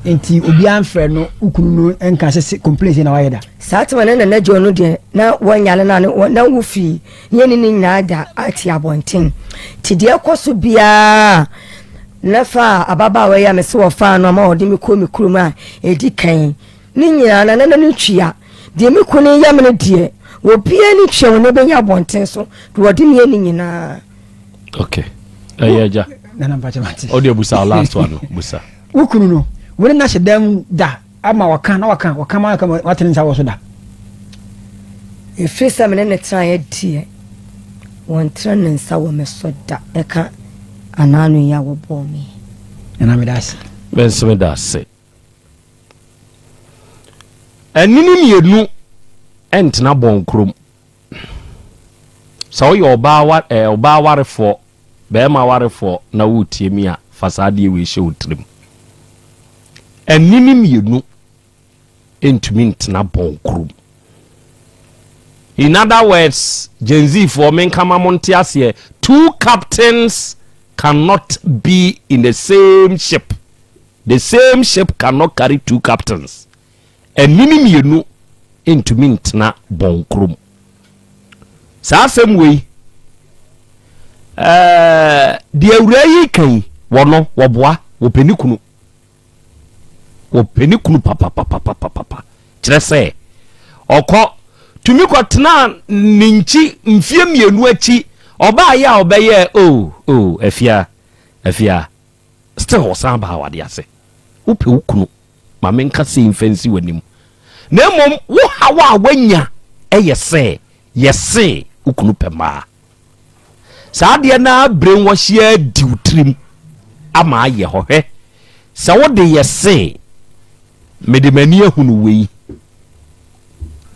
Nti obiara mfrɛ no wo kunu no nka sɛ complain sɛ na wayɛ da. Saa tema na nana Joe no deɛ na wɔnyale na na wo fii ne yɛne ne nyinaa da ate abɔnten nti deɛ ɛkɔ so biara na fa ababaawa yi a mese wɔfaa no ama ɔde me kɔ me kurom a ɛdi kan ne nyinaa na nana no tua deɛ me kunu yɛ me no deɛ obiara ni tua wɔn bɛnya abɔnten so deɛ ɔde me yɛ ne nyinaa. Okay. Ɛyɛ agya. Nana mpakyɛ mate. Ɔde abusa last one no busa. Wo kunu no wo ne no ahyɛ dan da ama waka na waka waka ma waka watene nsa wɔ so da. Ɛfiri sɛ me ne ne tenaeɛ deɛ wɔntene ne nsa wɔ me so da ɛka anaano yi a wɔbɔɔ me. Nana meda ase. Me nso meda ase. Anini mmienu ntena bɔnkurom. Sɛ woyɛ ɔbaa wa ɛɛ ɔbaa warefoɔ, barima warefoɔ na woretie mi a, fa saa adeɛ wei hyɛ wo tirim. Anini mmienu ntumi ntena bɔnkurom. In other words, Gen Z foɔ menka ma mo nte aseɛ, two captains cannot be in the same ship. The same ship cannot carry two captains. Anini mmienu ntumi ntena bɔn koro mu. Saa asɛm wei, ɛɛ deɛ awuraa yi ka yi, wɔno wɔboa, wɔpɛ ne kunu. Wɔpɛ ne kunu papapapapapa. Kyerɛ sɛ, ɔkɔ tumi kɔtena ne nkyi mfie mmienu akyi, ɔbaayɛ a ɔbɛyɛ o oh, o oh, afia, afia. Still ɔsan baa awadeɛ ase. Wopɛ wo kunu, ma menka sei mfa nsi w'anim. Na mmom wo haw a woanya yɛ sɛ yɛse wo kunu pɛ mmaa. Saa adeɛ no ara brainwash yi ara di wo tirim ama ayɛ hɔ. Hwɛ, sɛ wode yɛse mede m'ani ahunu wei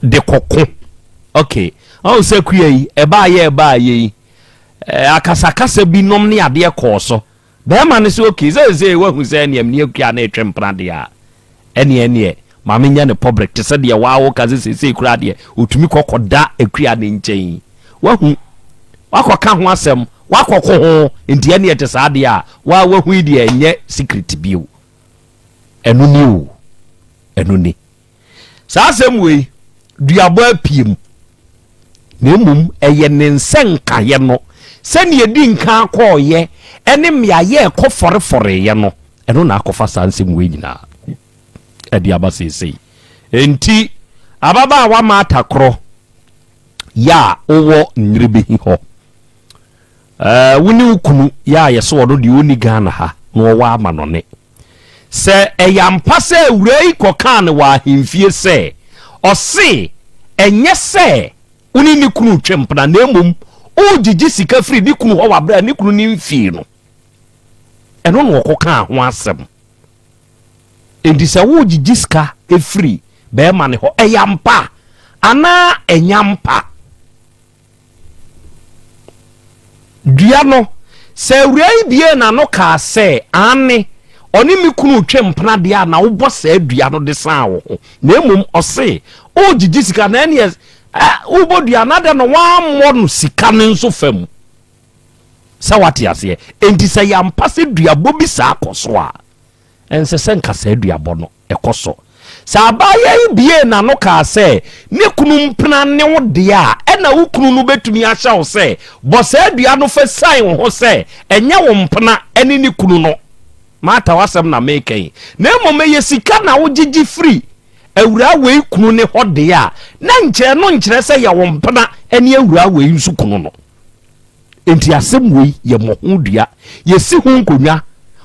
de kɔko. Okay, ɔhu sɛ kuya yi, ɛbaayɛ ɛbaayɛ yi, akasakasa binom ne adeɛ kɔɔ so. Bɛrima no sɛ okay, seesei wahu sɛ ɛneɛ mene akua na ɛtwe mpena deɛ a, ɛneɛ ɛneɛ ma menyɛ no public te sɛ deɛ waa woka sɛ seesei koraa deɛ ɔtumi kɔ kɔda akua ne nkyɛn yi. Wahu, wakɔka ho asɛm, wakɔko ho, nti ɛneɛ te saa deɛ a, waa wahu yi deɛ ɛnyɛ secret bio. Ɛno ni o, ɛno ni. Saa asɛm wei, duabɔ apue mu, na mmom ɛyɛ ne nsɛnkaeɛ no, sɛdeɛ ɛdi nkan kɔɔeɛ ne mmeaeɛ a ɛkɔ fɔrefɔreeɛ no, ɛno na akɔfa saa nsɛm wei nyinaa ɛde aba seesei. Enti, ababaawa Martha korɔ yɛ a wowɔ Nyerebehi hɔ, ɛɛ, wo ne wo kunu yɛ a yɛsɛ ɔno deɛ ɔnni Ghana ha na ɔwɔ amanɔne. Sɛ ɛyɛ ampa sɛ awuraa yi kɔkaa no wɔ ahemfie sɛ, ɔse ɛnyɛ sɛ wo ne ne kunu retwe mpena na mmom woregyegye sika firi ne kunu hɔ wɔ aberɛ a ne kunu no mfii no. Ɛno na wɔkɔkaa ho asɛm. Enti sɛ woregyegye sika firi barima no hɔ, ɛyɛ ampa anaa ɛnyɛ ampa? Dua no, sɛ awuraa yi biee n'ano kaa sɛ, Aane, ɔne me kunu retwe mpena deɛ a, na wobɔ saa dua no de san wo ho. Na mmom ɔse, Woregyegye sika, na ɛneɛ wobɔ dua no, adɛn na woammɔ no sika no nso fa mu? Sɛ woate aseɛ? Enti sɛ ɛyɛ ampa sɛ duabɔ bi saa kɔ so a, ɛnsɛ sɛ nka saa duabɔ no ɛkɔ so. Sɛ abaayewa yi buee n'ano kaa sɛ ne kunu mpena ne wo deɛ a, ɛnna wo kunu no bɛtumi ahyɛ wo sɛ bɔ saa dua no fa siane wo ho sɛ ɛnyɛ wo mpena ne ne kunu no. Martha, w'asɛm na mereka yi. Na mmom ɛyɛ sika na wogyegye firi awuraa wei kunu no hɔ deɛ a, na nkyɛ ɛno nkyerɛ sɛ yɛ wo mpena ne awuraa wei nso kunu no. Enti asɛm wei yɛ mmɔho dua. Yɛsi ho nkonnwa.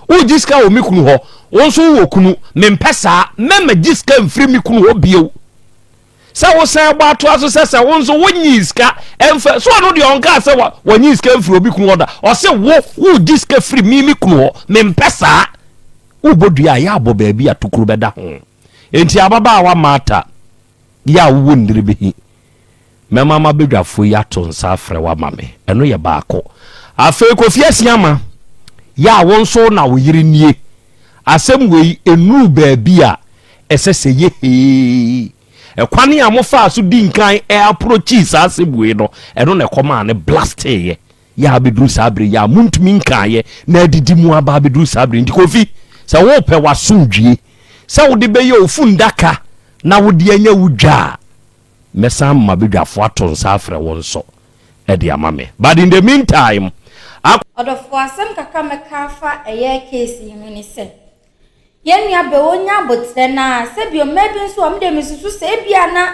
Woregye sika wɔ me kunu hɔ, wo nso wowɔ kunu. Mempɛ saa. Mɛmmɛgye sika mfiri me kunu hɔ bio. Sɛ wosan bɔ atoa so sɛ sɛ wo nso wonyii sika mfa so ɔno deɛ ɔnkaa sɛ wɔnyii sika mfiri obi kunu hɔ da. Ɔse wo woregye sika firi me me kunu hɔ. Mempɛ saa. Wobɔ dua a, yɛ abɔ baabi a tokuro bɛda ho. Enti ababaawa Martha, yɛ a wowɔ nniribihi. Mɛma m'abadwafoɔ yi ato nsa afrɛ wo ama me. Ɛno yɛ baako. Afei Kofi Asiamah, yɛ a wo nso wo na wo yere nie. Asɛm wei, ɛnnuruu baabi a ɛsɛ sɛ ɛyɛ hee. Ɛkwane a mofaa so di nkan approachii saa asɛm wei no, ɛno na ɛkɔmaa no blasteeɛ. Yɛ a abɛduru saa berɛ yi a montumi nkaeɛ na adidi mu aba abɛduru saa berɛ yi. Nti Kofi, sɛ wopɛ w'asomdwie, sɛ wode bɛyɛ wo fundaka na wode anya wo dwa a, Mɛsan ama m'abadwafoɔ ato nsa afrɛ wo nso de ama me. But in the meantime, a. Ɔdɔfoɔ asɛm kakra mɛka afa ɛyɛ case yi ho ne sɛ, yɛn nua bɛ ɔnya aboterɛ na sɛbio mmaa bi nso a medeɛ mesusu sɛ ebia na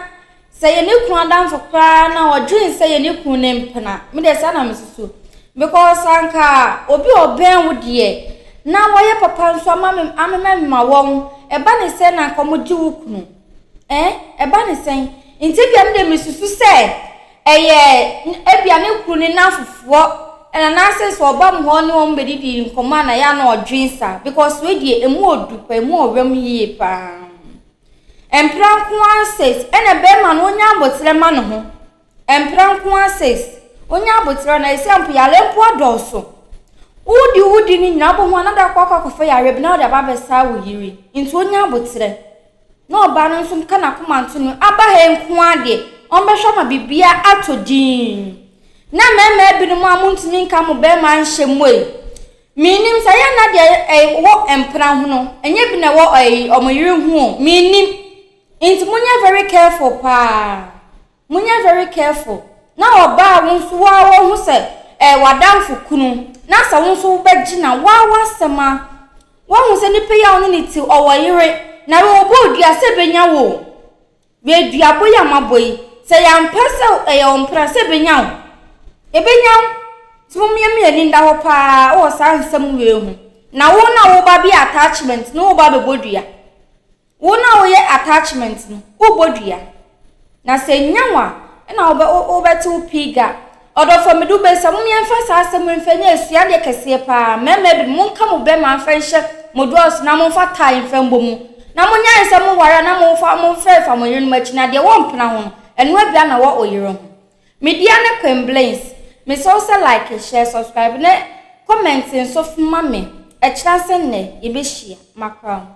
sɛ yɛ ne kunu adamfo koraa na ɔdwen sɛ yɛ ne kunu ne mpena, medeɛ saa na mesusu because anka obi a ɔbɛn wo deɛ na wayɛ papa nso ama me amemamema wɔn, ɛba ne sɛ na anka wɔgye wo kunu. Ɛn, ɛba ne sɛn? Nti ebia me deɛ mesusu sɛ ɛyɛ ebia ne kunu ne n'afofoɔ ɛna anaasɛ sɛ ɔba mu hɔ ne wɔn bɛdidi nkɔmmɔ a na ɛyɛ a na ɔdwen saa because wei deɛ ɛmu ɔdu pa ɛmu ɔwɛm yie paa. Mpra nko ara says ɛna bɛrima no ɔnya aboterɛ ma ne ho. Mpra nko ara says ɔnya aboterɛ na ɛsɛ mpo yare mpo adɔɔso. Wodi wodi no nyinaa wobɛhu a na da akɔ akɔ akɔfa yareɛ bi na wode aba abɛsaa wo yere nti ɔnya aboterɛ. Na ɔbaa no nso nka n'akoma nto no aba ha yi nko ara deɛ, ɔmbɛhwɛ ama biribiara atɔ dinn. Na mmarima binom a montumi nka mo barima nhyɛ mu ei, mennim sɛ ɛyɛ na deɛ ɛwɔ mpena ho no, ɛnyɛ bi na ɛwɔ ɛyi wɔn yere ho o, mennim. Nti monyɛ very careful paa. Monyɛ very careful. Na ɔbaa wo nso wo ara woahu sɛ ɛyɛ w'adamfo kunu, na sɛ wo nso wobɛgyina wo ara w'asɛm a, woahu sɛ nipa yi a wo ne no te ɔwɔ yere, na wei ɔbɔ dua sɛ ɛbɛnya wo o. Wei duabɔ yi a moabɔ yi, sɛ ɛyɛ ampa sɛ ɛyɛ wo mpena sɛ ɛbɛnya wo. Ɛbɛnya wo. Nti mommea ani nda hɔ paa wɔ saa nsɛm wei ho. Na wo na woba bɛyɛ attachment no woba bɛbɔ dua. Wo no a woyɛ attachment no, wobɔ dua. Na sɛ enya wo a, ɛna wobɛ wobɛte wo pii ga. Ɔdɔfoɔ mede wo bɛsa, mom yɛmfa saa asɛm yi mfa nyɛ asuadeɛ kɛseɛ paa. Mmarima binom, monka mo bɛma mfa nhyɛ mo drawers na momfa tie mfa mbɔ mu. Na monyae sɛ moware a na mofa mofɛɛfa mo yerenom akyi na deɛ ɛwɔ mpena ho no, ɛno abira na ɛwɔ oyere ho. Me dea ne Queen Mesrɛ wo sɛ like, share, subscribe ne comment nso ma me. Ɛkyena sɛ nnɛ, yɛbɛhyia. Makra wo.